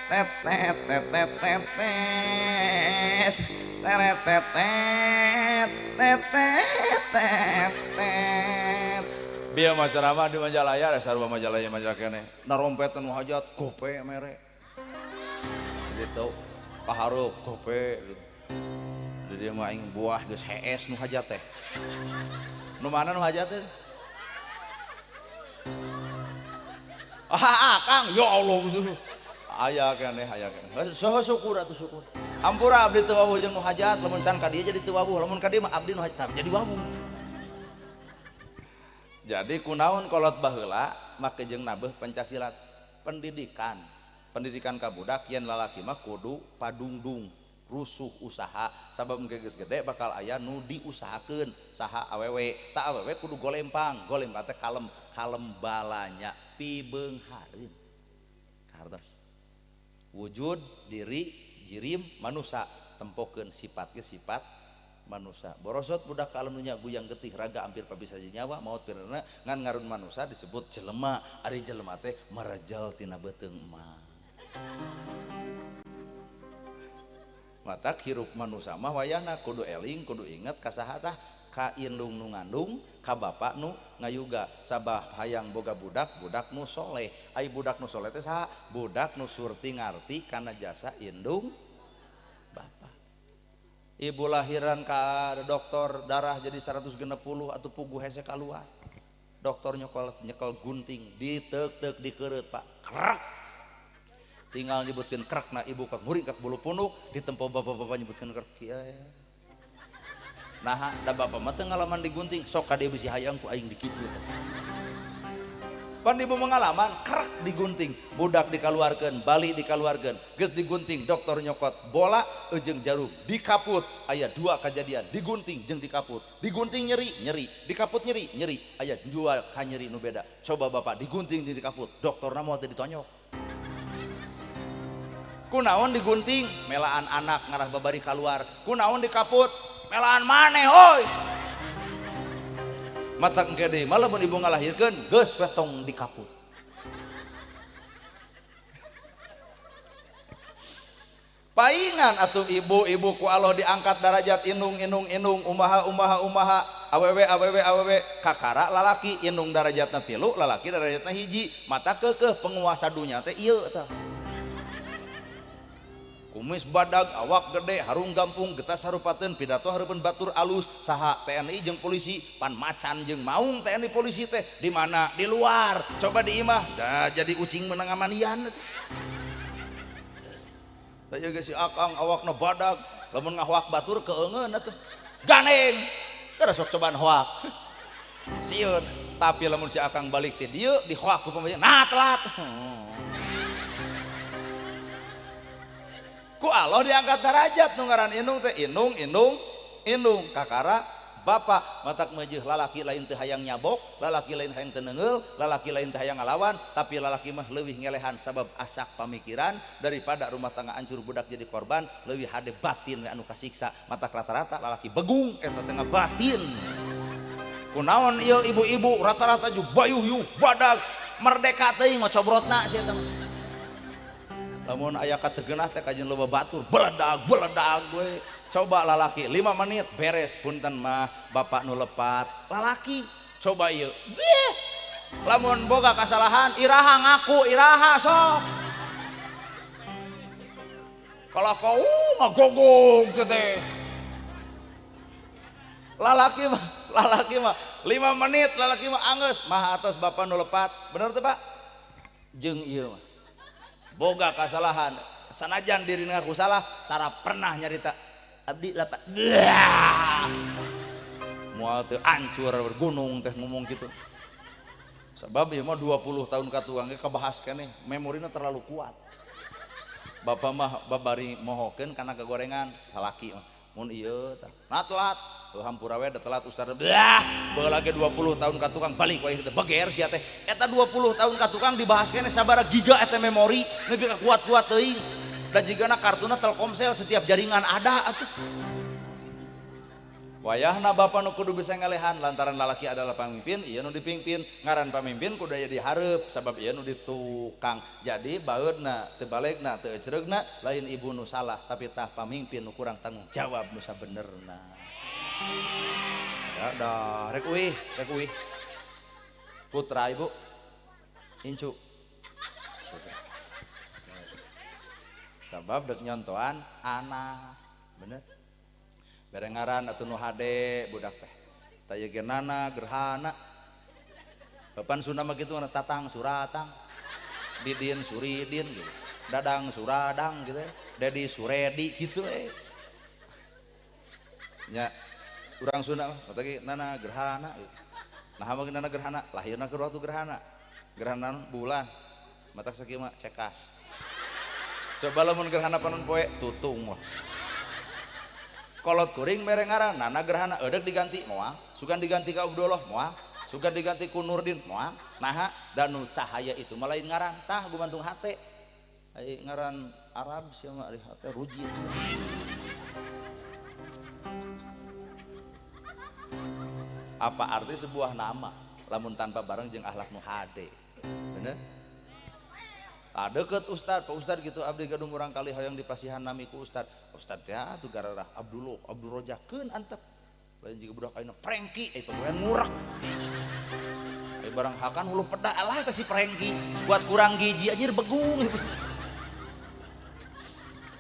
tet tet tet tet tet tet. Teret tet tet tet tet tet. Bieu mah ceramah di Majalaya, da sarua Majalaya Majalaya keneh. Narompetan nu hajat gope mere. Gitu. Pahareup gope gitu. Di dieu mah aing buah geus hees nu hajat teh. Nu mana nu hajat teh? Ah, Kang, ya Allah. Aya keneh, aya keneh. Soho syukur atuh syukur. Hampura abdi teu wawuh jeung nu hajat, lamun can ka dieu jadi teu wawuh, lamun ka dieu mah abdi nu hajat jadi wawuh. Jadi kunaon kolot baheula make jeung nabeuh Pancasila pendidikan. Pendidikan ka budak yen lalaki mah kudu padungdung, rusuh usaha, sabab engke geus gede bakal aya nu diusahakeun saha awewe. Ta awewe kudu golempang, golempang teh kalem, kalem balanya pibeunghareun. Kartos. Wujud diri jirim manusa, tempokeun sifat ge sifat manusa. Borosot budak ka alam dunya guyang getih raga hampir pabisa nyawa maot pirana ngan ngarun manusa disebut jelema. Ari jelema teh marajal tina beuteung emak. Matak hirup manusa mah wayahna kudu eling kudu inget ka saha tah, ka indung nu ngandung, ka bapak nu ngayuga. Sabah hayang boga budak, budak nu soleh. Ai budak nu soleh teh saha? Budak nu surti ngarti kana jasa indung bapak. Ibu lahiran ka dokter darah jadi 160 atau puguh hese kaluar. Dokter nyekel nyekel gunting diteuk-teuk dikereut Pak. Krek. Tinggal nyebutkeun krekna ibu ka nguring ka bulu punuk ditempo bapak-bapak nyebutkeun krek kieu. Nah, da bapak mah teu ngalaman digunting, sok ka dieu bisi hayang ku aing dikitu teh. Pan ibu mengalaman krek digunting, budak dikaluarkeun, bali dikaluarkeun, geus digunting, dokter nyokot bola jeung jarum dikaput. Aya dua kejadian, digunting jeung dikaput. Digunting nyeri, nyeri, dikaput nyeri, nyeri. Aya dua kanyeri nu beda. Coba bapak digunting jeung dikaput, dokterna moal teu ditonyok. Kunaon digunting, melaan anak ngarah babari kaluar. Kunaon dikaput, melaan maneh hoi. Matak engke deui mah lamun ibu ngalahirkeun geus we tong dikaput. Paingan atuh ibu-ibu ku Allah diangkat darajat indung indung indung umaha umaha umaha awewe awewe awewe kakara lalaki indung darajatna tilu lalaki darajatna hiji mata keukeuh penguasa dunya teh ieu tah. Kumis badag, awak gede, harung gampung, getas harupateun, pidato hareupeun batur alus, saha TNI jeung polisi, pan macan jeung maung TNI polisi teh di mana? Di luar. Coba di imah, dah jadi ucing menang amanian. Tah ieu si akang awakna badag, lamun ngahoak batur keungeun atuh. Gandeng. Geus sok cobaan hoak. Sieun, tapi lamun si akang balik ti dieu dihoak ku pamajikan, nah telat. Ku Allah diangkat derajat nu ngaran indung teh indung indung indung kakara bapak. Matak meujeuh lalaki lain teu hayang nyabok, lalaki lain hayang teu neungeul, lalaki lain teu hayang ngalawan, tapi lalaki mah leuwih ngelehan sabab asak pamikiran daripada rumah tangga hancur budak jadi korban, leuwih hade batin we anu kasiksa. Matak rata-rata lalaki begung eta teh ngabatin. Kunaon ieu ibu-ibu rata-rata ju bayuh yuh badag merdeka teuing ngocobrotna sia teh. Lamun aya kategenah teh kajeun loba batur beledag beledag we. Coba lalaki 5 menit beres, punten mah bapak nu lepat. Lalaki coba ieu. Bih. Lamun boga kasalahan iraha ngaku iraha sok. Kalau kau ngagonggong teh. Lalaki mah 5 menit lalaki mah anggeus mah atos bapak nu lepat. Bener teu Pak? Jeung ieu mah. Boga kasalahan. Sanajan dirina ngaku salah, tara pernah nyarita abdi lepat. Moal teu ancur gunung teh ngomong gitu. Sebab ieu mah 20 tahun katuang ge kabahas keneh, memorina terlalu kuat. Bapak mah babari mohokeun kana kegorengan salaki mah. Mun ieu tah. Nah telat, heuh hampura we da telat ustaz. Blah, baheula ge 20 tahun ka tukang balik wae teh beger sia teh. Eta 20 tahun ka tukang dibahas keneh sabaraha giga eta memori, nepi ka kuat-kuat teuing. Da jigana kartuna Telkomsel setiap jaringan ada atuh. Wayahna bapa nu kudu bisa ngalehan lantaran lalaki adalah pamimpin, ieu nu dipimpin. Ngaran pamimpin kudu aya dihareup sabab ieu nu ditukang. Jadi baeudna teu balegna teu ecreugna lain ibu nu salah tapi tah pamimpin nu kurang tanggung jawab nu sabenerna. Ya dah rek uih, rek uih. Putra ibu incu. Sabab dek nyontoan anak, bener. Bere ngaran atuh nu hade budak teh. Tah ieu ge nana gerhana. Papan Sunda mah kitu mana tatang suratang. Didin suridin gitu. Dadang suradang gitu. Dedi suredi gitu eh. Nya urang Sunda mah mata ge nana gerhana gitu. Nah mah nana gerhana, lahirna keur waktu gerhana. Gerhana bulan. Matak sakieu mah cekas. Coba lamun gerhana panon poe tutung wah. Kolot kuring mere ngaran nana gerhana eudek diganti moal, sugan diganti ka Abdullah moal, sugan diganti ku Nurdin moal. Naha da nu cahaya itu mah lain ngaran tah gumantung hate. Ai ngaran Arab sia mah ari hate rujit. Apa arti sebuah nama lamun tanpa bareng jeung akhlak nu hade? Bener? Tah deukeut ustad, Pak Ustad gitu abdi gadung urang kali hoyong dipasihan nami ku ustad. Ustad teh atuh gararah Abdullah, Abdul Rojakeun antep. Lain jiga budak ayeuna prengki, euy pagawean ngurek. Ai barang hakan hulu peda alah teh si prengki, buat kurang gizi anjir begung.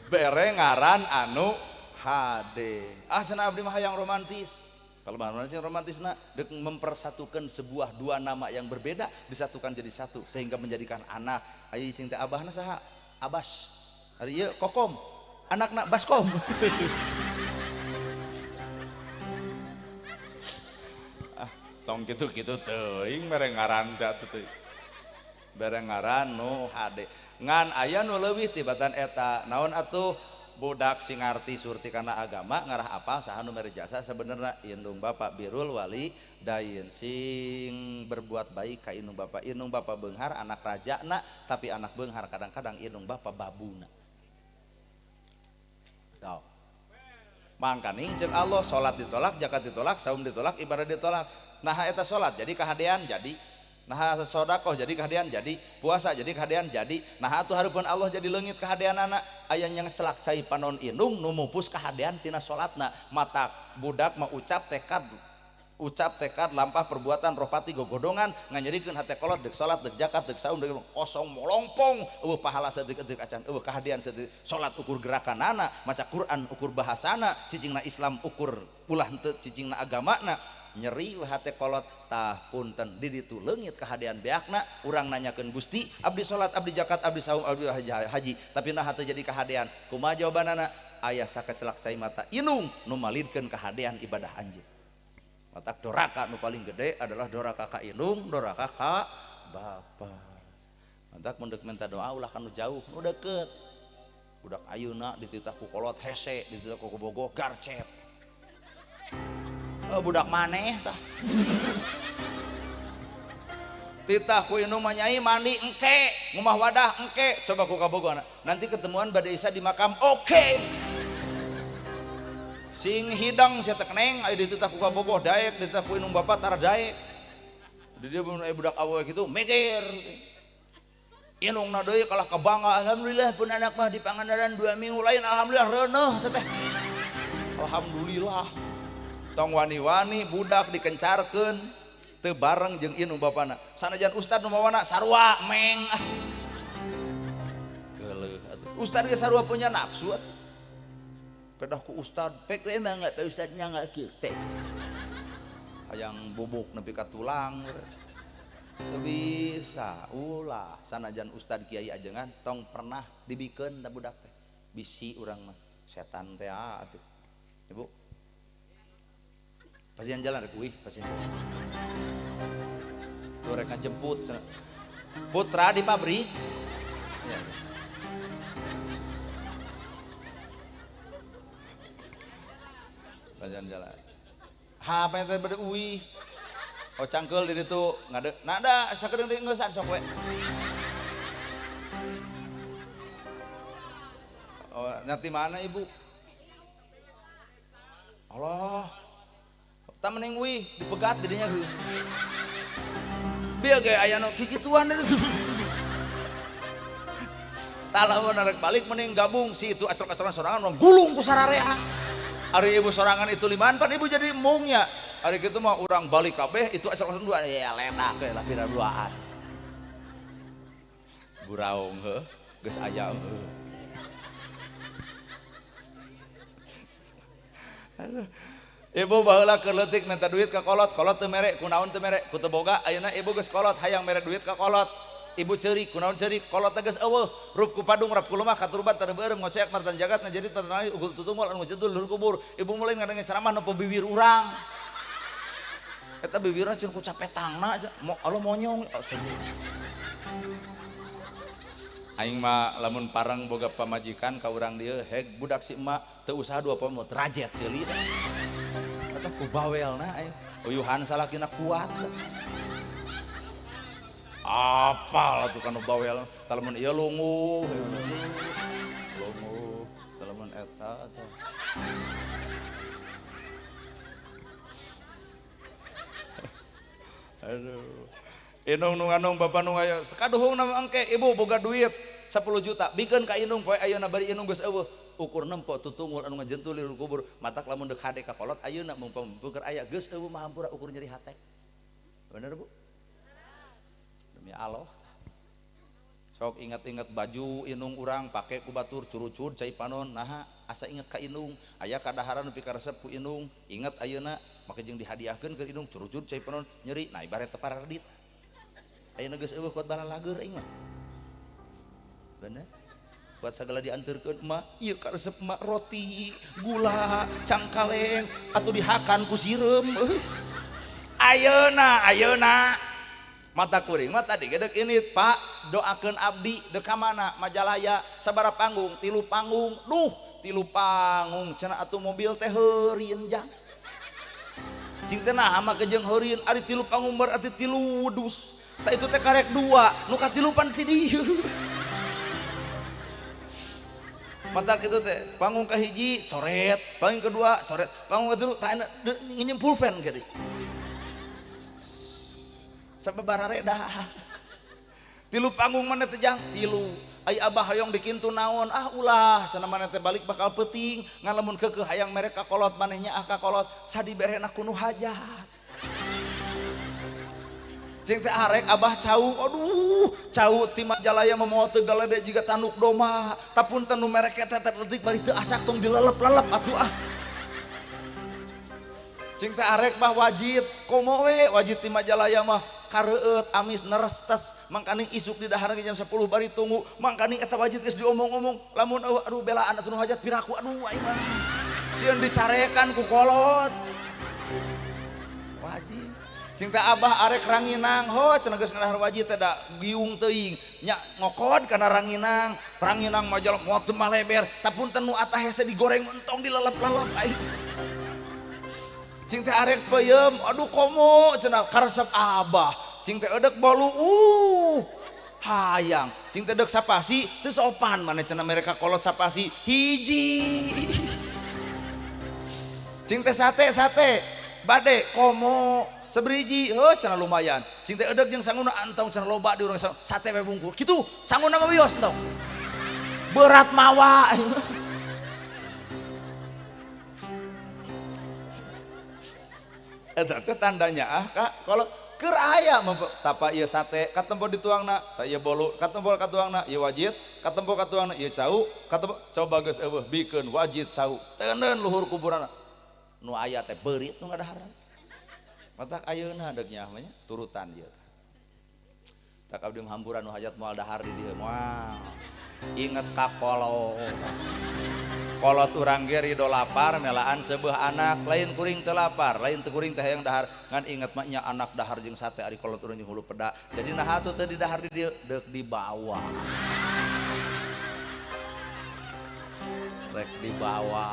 Bere ngaran anu hade. Ah cenah abdi mah hayang romantis. Kalau bahan romantis nak dek mempersatukan sebuah dua nama yang berbeda disatukan jadi satu sehingga menjadikan anak. Ayo sing teh abahna saha? Abbas. Ari ieu Kokom. Anakna Baskom. Ah, tong kitu-kitu teuing mere ngaran teh atuh teuing. Bere ngaran nu hade. Ngan aya nu leuwih tibatan eta. Naon atuh? Budak sing ngarti surti kana agama ngarah apa saha nu mere jasa sebenarnya indung bapak birrul wali dain sing berbuat baik ka indung bapak. Indung bapak beunghar anak rajana tapi anak beunghar kadang-kadang indung bapak babuna. Tau. Mangkaning ceuk Allah salat ditolak, zakat ditolak, saum ditolak, ibadah ditolak. Nah eta salat jadi kahadean jadi. Nah sodakoh jadi kahadean jadi, puasa jadi kahadean jadi. Nah atuh hareupeun Allah jadi leungit kahadeanana. Aya yang celak cai panon indung nu mupus kahadean tina salatna. Mata budak mah ucap tekad lampah perbuatan rohpati gogodongan nganyerikeun hate kolot deuk salat deuk zakat deuk saum deuk kosong molongpong eueuh pahala saeutik-eutik acan eueuh kahadean saeutik. Salat ukur gerakanana, maca Quran ukur bahasana, cicingna Islam ukur ulah henteu cicingna agamana. Nyeri hate kolot tah punten di ditu leungit kahadean beakna. Urang nanyakeun Gusti abdi salat abdi zakat abdi saum abdi haji tapi nah teu jadi kahadean. Kumaha jawabanana? Aya sakecelak cai mata inung nu malidkeun kahadean ibadah anjeun. Matak doraka nu paling gede adalah doraka ka inung, doraka ka bapa. Matak mun deuk minta doa ulah kanu jauh, nu deukeut. Budak ayeuna dititah ku kolot hese, dititah ku bogoh garcep. Oh, budak maneh tah. Titah ku indung mah nyai mandi engke, ngumah wadah engke, coba ku kabogohna. Nanti ketemuan bade isa di makam, oke. Okay. Sing hidang sia teh keneng, aya dititah ku kabogoh daek, dititah ku indung bapak tara daek. Di dieu mun aya budak awewe kitu mikir. Indungna deui kalah kabangga, alhamdulillah pun anak mah di Pangandaran 2 minggu lain alhamdulillah reuneuh teteh. Alhamdulillah. Tong wani-wani budak dikencarkeun teu bareng jeung indung bapana. Sanajan ustad nu mawana sarua meng ah. Geuleuh atuh. Ustad ge sarua punya nafsu atuh. Pedah ku ustad, pek we mah enggak Pak ustadnya enggak kieu, pek. Hayang bubuk nepi ka tulang. Teu bisa, ulah sanajan ustad kiai ajengan tong pernah dibikeun da budak teh. Bisi urang mah setan teh atuh. Ibu. Pasien jalan rek uih, pasien. Tuh rek ngajemput cenah. Putra di pabrik. Ya. Pasien jalan. HP teh bade uih. Oh cangkeul di ditu ngade. Nada sakedeung deui ngeusan sok we. Oh, nanti mana ibu? Allah. Tak mending uih dipegat didinya. Biar kayak aya nu kikituan deui. Tah lamun rek balik mending gabung si itu acrok-acrokan sorangan urang gulung ku sararea. Ari ibu sorangan itu limaan pan ibu jadi embungnya. Ari kitu mah urang balik kabeh itu acrok-acrokan dua ya ledak we lah pira duaan. Buraung heuh geus aya heuh. Aduh. Ibu baheula keur leutik minta duit ka kolot, kolot teu mere, kunaon teu mere, ku teu boga, ayeuna ibu geus kolot hayang mere duit ka kolot. Ibu ceurik, kunaon ceurik, kolot teh geus eueuh, rup ku padung, rap ku lemah, katuruban taneuh beureum, ngoceak martan jagat, ngajedit martan alih, ugur tutungul anu jedul luhur kubur. Ibu mulai ngadenge ceramah nu bibir urang. Eta bibirna ceun ku capetangna, Allah monyong. Aing mah lamun parang boga pamajikan ka urang dieu, heg budak si emak teu usaha dua poe rajet ceuli. Eta ku bawelna aing. Uyuhan salakina kuat. Apal atuh kanu bawel, tah lamun ieu lunguh, lunguh, tah lamun eta tah. Aduh. Inung nu nganung bapa nu aya sakaduhung na engke ibu boga duit 10 juta bikeun ka inung poe ayeuna bari inung geus eueuh ukur nempo tutungul anu ngajentul di kubur matak lamun deuk hade ka kolot ayeuna mumpung beuker aya geus eueuh mah hampura ukur nyeri hate. Bener Bu? Demi Allah. Sok inget-inget baju inung urang pake ku batur curucud cai panon naha asa inget ka inung aya kadaharan nepi ka resep ku inung inget ayeuna make jeung dihadiahkeun ke inung curucud cai panon nyeri nah ibarat teu pararedit. Ayeuna geus eueuh kuat balalager aing mah. Bener? Kuat sagala dianterkeun emak, ieu karesep emak roti, gula, cangkaleng atuh dihakan ku sireum. Ayeuna, ayeuna. Mata kuring mah tadi ge deuk init, Pak, doakeun abdi deuk ka mana? Majalaya sabaraha panggung? 3 panggung. Duh, 3 panggung cenah atuh mobil teh heureun jang. Cing teh naha make jeung heureun ari 3 panggung berarti 3 wedus. Tak itu teh karek 2, nu katilu pan ti dieu. Mata kitu teh, panggung kahiji coret, panggung kedua coret, panggung katilu tah nginjem pulpen geuning. Sampai barareda. 3 panggung mana teh jang? 3. Ai abah hayang dikintu naon? Ah ulah, cenah maneh teh balik bakal peuting, ngan lamun keukeuh hayang mere ka kolot manehnya ah ka kolot, sadiberena ku nu hajat. Cing teh arek abah cau, aduh, cau ti Majalaya mamawa teu galede jiga tanduk domba. Tapunten nu merek teh teh leutik bari teu asak tong dilelep-lelep atuh ah. Cing teh arek mah wajib, komo we wajib ti Majalaya mah kareueut amis nerestes, mangkaning isuk di dahar jam 10 bari tunggu, mangkaning eta wajib geus diomong-omong, lamun eueuh aduh belaan atuh nu hajat piraku aduh aing mah. Sieun dicarekan ku kolot. Wajib. Cing teh abah arek ranginang, ho cenah geus ngadahar wajib teh da giung teuing, nya ngokod kana ranginang, ranginang majalah moal teu maleber, tapunten nu atah hese digoreng entong dilelep-lelep aing. Cing teh arek peuyeum, aduh komo cenah karesep abah. Cing teh eudek bolu, hayang. Cing teh deuk sapasi, teu sopan maneh cenah mereka kolot sapasi hiji. Cing teh sate-sate, bade komo seberiji, heuh cenah lumayan. Cing teh eudek jeung sanguna antong cenah loba di urang sate we bungkur. Kitu sanguna mah wios entong. Berat mawa. Eta teh tandanya ah Kak, kolot Keur aya tapa ieu sate katempo dituangna, ta ieu bolu katempo katuangna, ieu wajit katempo katuangna, ieu cau katempo coba geus eueuh bikeun wajit cau. Teuneun luhur kuburanna. Nu aya teh beurit nu ngadaharan. Matak ayeuna deuk nyaah mah nya turutan ieu. Tak abdi mah hamburan nu hajat moal dahar di dieu moal. Inget ka kolot. Kolot urang ge rido lapar melaan seubeuh anak, lain kuring teu lapar, lain teu kuring teh hayang dahar, ngan inget mah nya anak dahar jeung sate ari kolot urang jeung hulu peda. Jadi naha atuh teu didahar di dieu, deuk dibawa. Rek dibawa.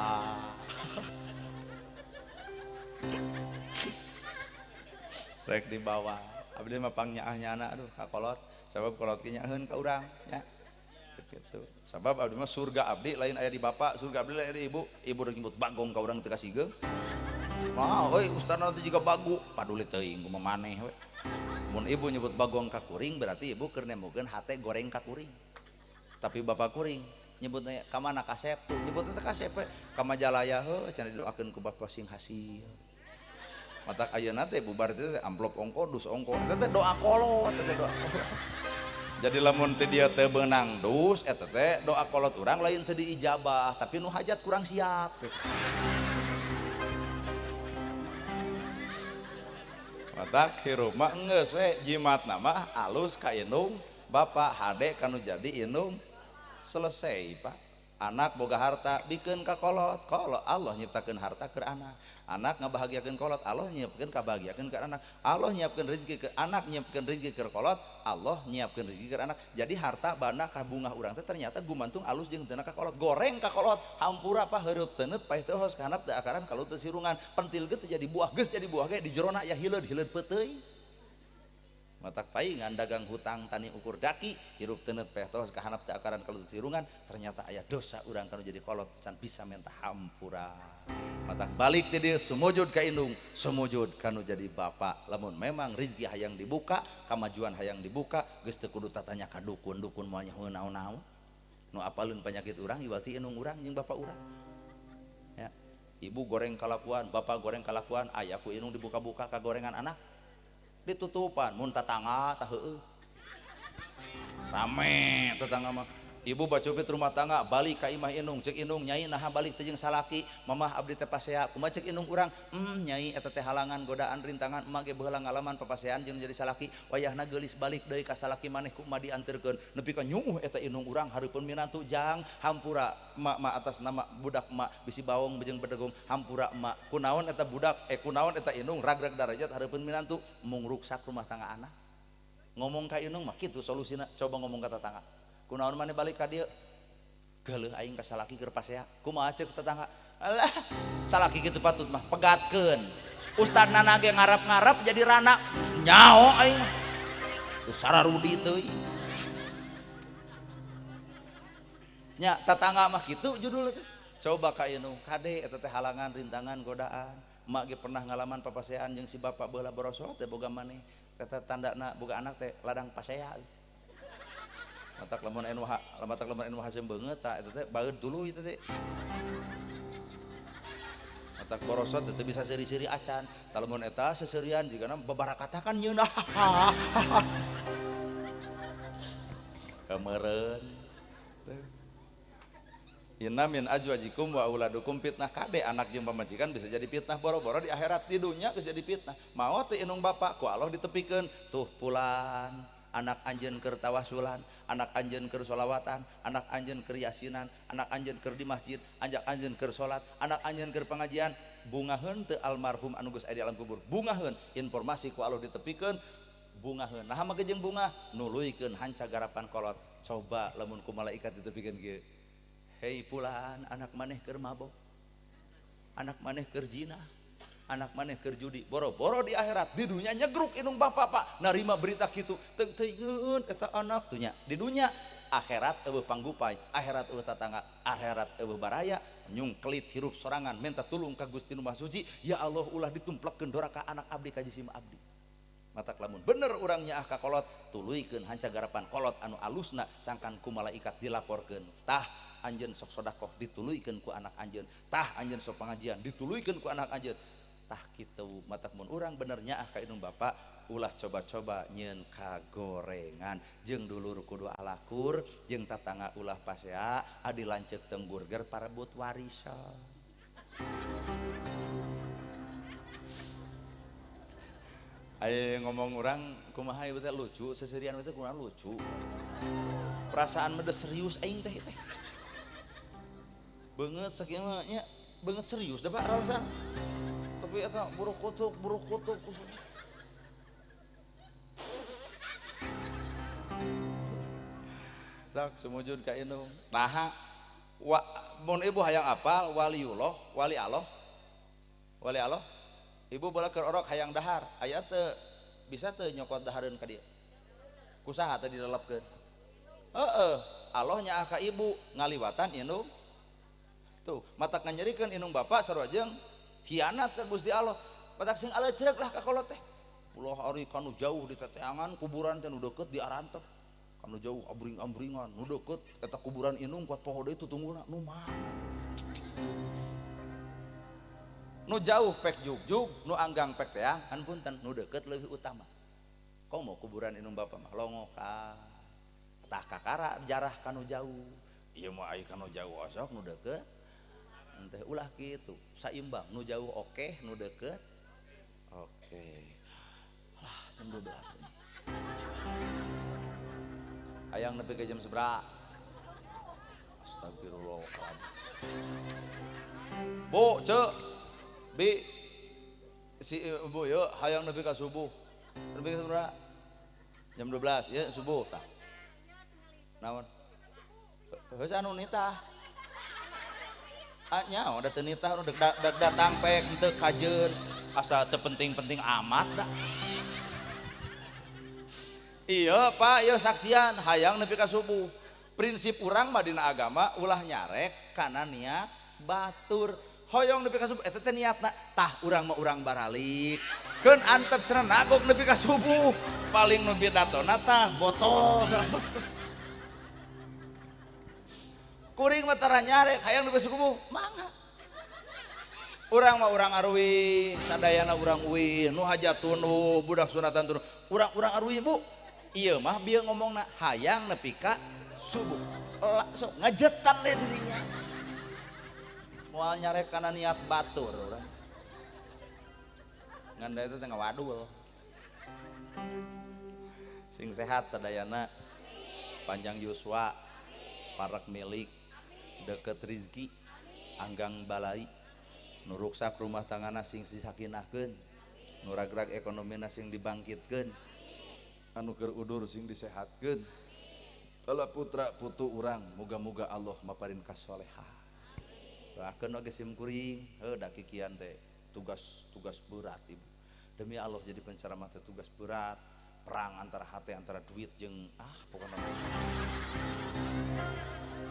Rek dibawa. Abdi mah pangnyaah-nyana aduh ka kolot, sabab kolot ge nyaaheun ka urang nya. Gitu. Sabab abdi mah surga abdi lain aya di bapak, surga abdi lain aya di ibu. Ibu rek nyebut bagong ka urang teu kasigeung. Mah euy ustadna teh jiga bagu, paduli teuing kumaha maneh we. Mun ibu nyebut bagong ka kuring berarti ibu keur nemukeun hate goreng ka kuring. Tapi bapak kuring nyebutna ka mana kasep tuh, nyebutna teh kasep we. Ka Majalaya heuh cenah didoakeun ku bapak sing hasil. Matak ayeuna teh bubar teh amplop ongko dus ongko. Eta teh doa kolot, eta teh doa kolot. Jadi lamun teh dia teu beunang dus eta teh doa kolot urang lain teu diijabah, tapi nu hajat kurang siap. Matak hirup mah geus we jimatna mah alus ka indung bapak hade kanu jadi indung selesai Pak. Anak boga harta bikeun ka kolot, kolot Allah nyiptakeun harta keur anak. Anak ngabahagiakeun kolot, Allah nyiapkeun kabahagiakeun ka anak. Allah nyiapkeun rezeki ke anak, nyiapkeun rezeki keur kolot, Allah nyiapkeun rezeki keur anak. Jadi harta banda ka bungah urang teh ternyata gumantung alus jeung teu ka kolot. Goreng ka kolot, hampura pa heureub teuneut paeh teu hos ka handap teu akaran kalau teu sirungan. Pentil ge teu jadi buah, geus jadi buah ge di jerona aya hileud, hileud peuteuy. Matak paingan dagang hutang tani ukur daki hirup teuneut paeh teu hos ka handap teu akaran kalau teu sirungan, ternyata aya dosa urang kanu jadi kolot can bisa minta hampura. Matak balik ti dieu sumujud ka indung, sumujud kanu jadi bapak. Lamun memang rezeki hayang dibuka, kamajuan hayang dibuka, geus teu kudu tatanya ka dukun, dukun moal nyaho naon-naon. Nu apaleun penyakit urang iwal ti indung urang jeung bapak urang. Ya. Ibu goreng kalakuan, bapak goreng kalakuan, aya ku indung dibuka-buka ka gorengan anak. Ditutupan mun tatangga tah heueuh. Rame tetangga mah. Ibu bacupit rumah tangga balik ka imah indung, cek indung nyai naha balik teh jeung salaki, mamah abdi teh pasea. Kumaha cek indung urang? Nyai eta teh halangan godaan rintangan emak ge baheula ngalaman papasean jeung jadi salaki, wayahna geulis balik deui ka salaki maneh ku emak dianterkeun. Nepi ka nyuuh eta indung urang hareupeun minantu jang hampura emak mah atas nama budak emak bisi bawong jeung bedegong hampura emak. Kunaon eta budak kunaon eta indung ragrag darajat hareupeun minantu mung ruksak rumah tangga anak. Ngomong ka indung mah kitu solusina, coba ngomong ka tetangga. Kunaon maneh balik ka dieu? Geuleuh aing ka salaki keur pasea. Kumaha ceuk tetangga? Alah, salaki kitu patut mah pegatkeun. Ustadna ge ngarap-ngarap jadi rana. Nyao aing mah. Teu sararudi teuing. Nya tetangga mah kitu judul teh. Coba ka indung, kade eta teh halangan, rintangan, godaan. Emak ge pernah ngalaman papasean jeung si bapak baheula borosot teh boga maneh. Eta tandana boga anak teh ladang pasea. Matak lamun anu matak lamun anu haseum beungeut ta eta teh baeud tuluy eta teh. Matak borosot teh bisa seuri-seuri acan. Tah lamun eta seuseurian jigana babarakatakan nyeunah. Kameureun. Inna min azwajikum wa auladukum fitnah. Kade anak jeung pamajikan bisa jadi fitnah boro-boro di akhirat, di dunya geus jadi fitnah. Maot teh indung bapak ku Allah ditepikeun tuh pulan. Anak anjeun keur tawasulan, anak anjeun keur sholawatan, anak anjeun keur yasinan, anak anjeun keur di masjid, anak anjeun keur salat, anak anjeun keur pengajian, bungaheun teu almarhum anu geus aya di alam kubur. Bungaheun informasi ku Allah ditepikeun, bungaheun. Nah mah jeung bunga nuluykeun hanca garapan kolot. Coba lamun ku malaikat ditepikeun kieu. Hei pulan, anak maneh keur mabok. Anak maneh keur zina. Anak maneh keur judi, boro-boro di akhirat, di dunia nyegruk indung bapak pak, narima berita kitu, teuing eta anak tuh nya, di dunia akhirat eueuh panggupai, akhirat eueuh tatangga, akhirat eueuh baraya, nyungkelit hirup sorangan, minta tulung ka Gusti Nu Maha Suci, ya Allah ulah ditumplekeun doraka anak abdi ka jisim abdi. Matak lamun bener urang nyaah ka kolot, tuluykeun hanca garapan kolot anu alusna sangkan ku malaikat dilaporkeun. Tah anjeun sok sedekah dituluykeun ku anak anjeun, tah anjeun sok pengajian dituluykeun ku anak anjeun. Tah kitu matak mun urang bener nyaah ka indung bapak Ulah coba-coba nyeun kagorengan jeung dulur kudu alakur jeung tatangga ulah pasea adi lanceuk teu burger parebut warisan. Ayo ngomong orang kumaha ieu teh lucu seserian teh kurang lucu. Perasaan mah serius aing teh teh. Beungeut sakieu mah nya beungeut serius da Pak rarasan. Tapi eta buruk kutuk buruk kutuk. Sok sumujud ka indung. Naha wa mun ibu hayang apal waliullah, wali Allah. Wali Allah. Ibu bola keur orok hayang dahar, aya teu bisa teu nyokot dahareun ka dieu. Kusaha teh dilelepkeun? Heeh, Allah nyaah ka ibu ngaliwatan indung. Tuh, matak nganyerikeun indung bapak sarua jeung hianat ka Gusti Allah. Matak sing alecrek lah ka kolot teh. Ulah ari kanu jauh di teteangan kuburan teh nu deukeut di arantep. Kanu jauh abring-abringan nu deukeut eta kuburan indung kuat poho deui tutunggulna nu mana. Nu jauh pek jugjug, nu anggang pek teang, kan punten nu deukeut leuwih utama. Komo kuburan indung bapa mah longoka. Tah kakara jarah kanu jauh. Ieu mah ai kanu jauh osok nu deukeut. Henteu ulah kitu, saimbang nu jauh oke, nu deukeut oke. Lah jam 12 ini. Hayang nepi ka jam sabaraha? Astagfirullahaladzim. Bu, ceu, bi, si ibu yuk hayang nepi ka subuh. Nepi ka sabaraha? Jam 12 ya subuh tah. Naon? Geus anu nitah. Ah nya da teu nitah nu dek datang pek henteu kajeun asa teu penting-penting amat da. Iya Pak, iya saksian hayang nepi ka subuh. Prinsip urang mah dina agama ulah nyarek kana niat batur. Hoyong nepi ka subuh eta teh niatna. Tah urang mah urang baralik. Keun antep cenah nagog nepi ka subuh. Paling nu pidatona tah botol. Kuring mah tara nyarek hayang nepi ka subuh, mangga. Urang mah urang aruwi, sadayana urang uwi, nu hajat tunu, budak sunatan tunu. Urang-urang aruwi Bu. Iya mah bieu ngomongna hayang nepi ka subuh. Sok ngajetan deh dirinya. Moal nyarek kana niat batur urang. Ngan da eta teh ngawadul. Sing sehat sadayana, panjang yuswa, parek milik, deket rizki, anggang balai, nu ruksak rumah tanggana sing disakinahkeun, nu ragrag ekonomina sing dibangkitkeun, anu keur udur sing disehatkeun. Ala putra putu urang muga-muga Allah maparin kasoleha. Doakeun oge sim kuring, heuh da kikian teh tugas berat ibu. Demi Allah jadi penceramah teh tugas berat, perang antara hati antara duit jeung ah pokona.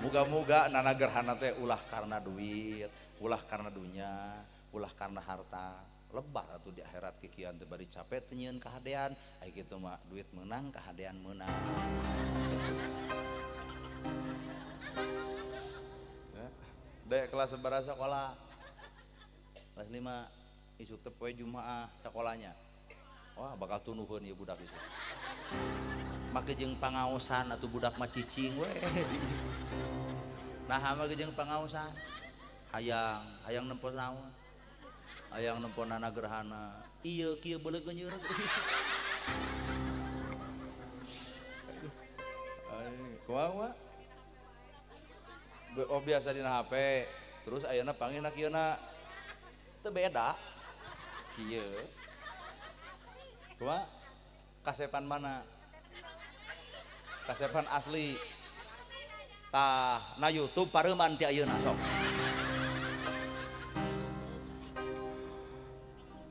Muga-muga nana gerhana teh ulah karena duit, ulah karena dunya, ulah karena harta. Lebar atuh di akhirat kikian teh bari capek teu nyieun kahadean, ai kitu mah duit meunang kahadean meunang. Dek kelas sabaraha sekolah? Kelas 5 isuk teh poe Jumaah sakolanya. Wah bakal tunuhun ieu budak isuk. Make jeung pangaosan atuh budak mah cicing we. Nah make jeung pangaosan. Hayang, hayang nempo naon? Hayang nempo nana gerhana. Ieu kieu beuleuk nyeureuh. Kumaha? Oh biasa dina HP, terus ayeuna panggihna kieuna. Teu beda. Kieu. Kumaha? Kasepan mana? Kasepan asli. Tah, na YouTube pareuman ti ayeuna sok.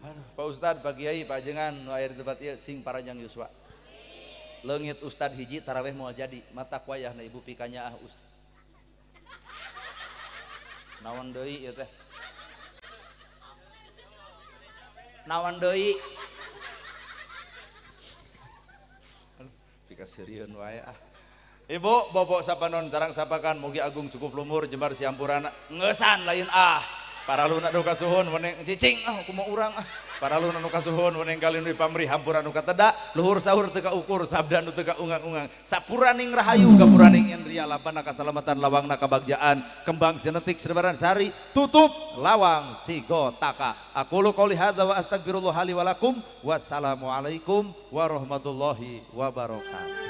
Aduh, Pak Ustad, Pak Kiai, Pak Jengan nu aya di tempat ieu sing paranjang yuswa. Leungit ustad hiji taraweh moal jadi, mata wayahna ibu pikanya ah ustad. Naon deui ieu teh? Naon deui? Pika serieun wae ah. Ibu, bobok sapanon sarang sapakan mugi agung cukup lumur jembar siampurana ngeusan lain ah. Para luna duka suhun meneng cicing ah kumaha urang ah. Paralun anu kasuhun weneng kali nu pamrih hampura nu kateda luhur sahur teu kaukur sabda nu teu kaungang-ungang sapuraning rahayu gapuraning indria labana kasalamatan lawangna kabagjaan kembang sinetik srebaran sari tutup lawang sigotaka. Aqulu qouli hadza wa astagfirullah li wa lakum. Wassalamualaikum warahmatullahi wabarakatuh.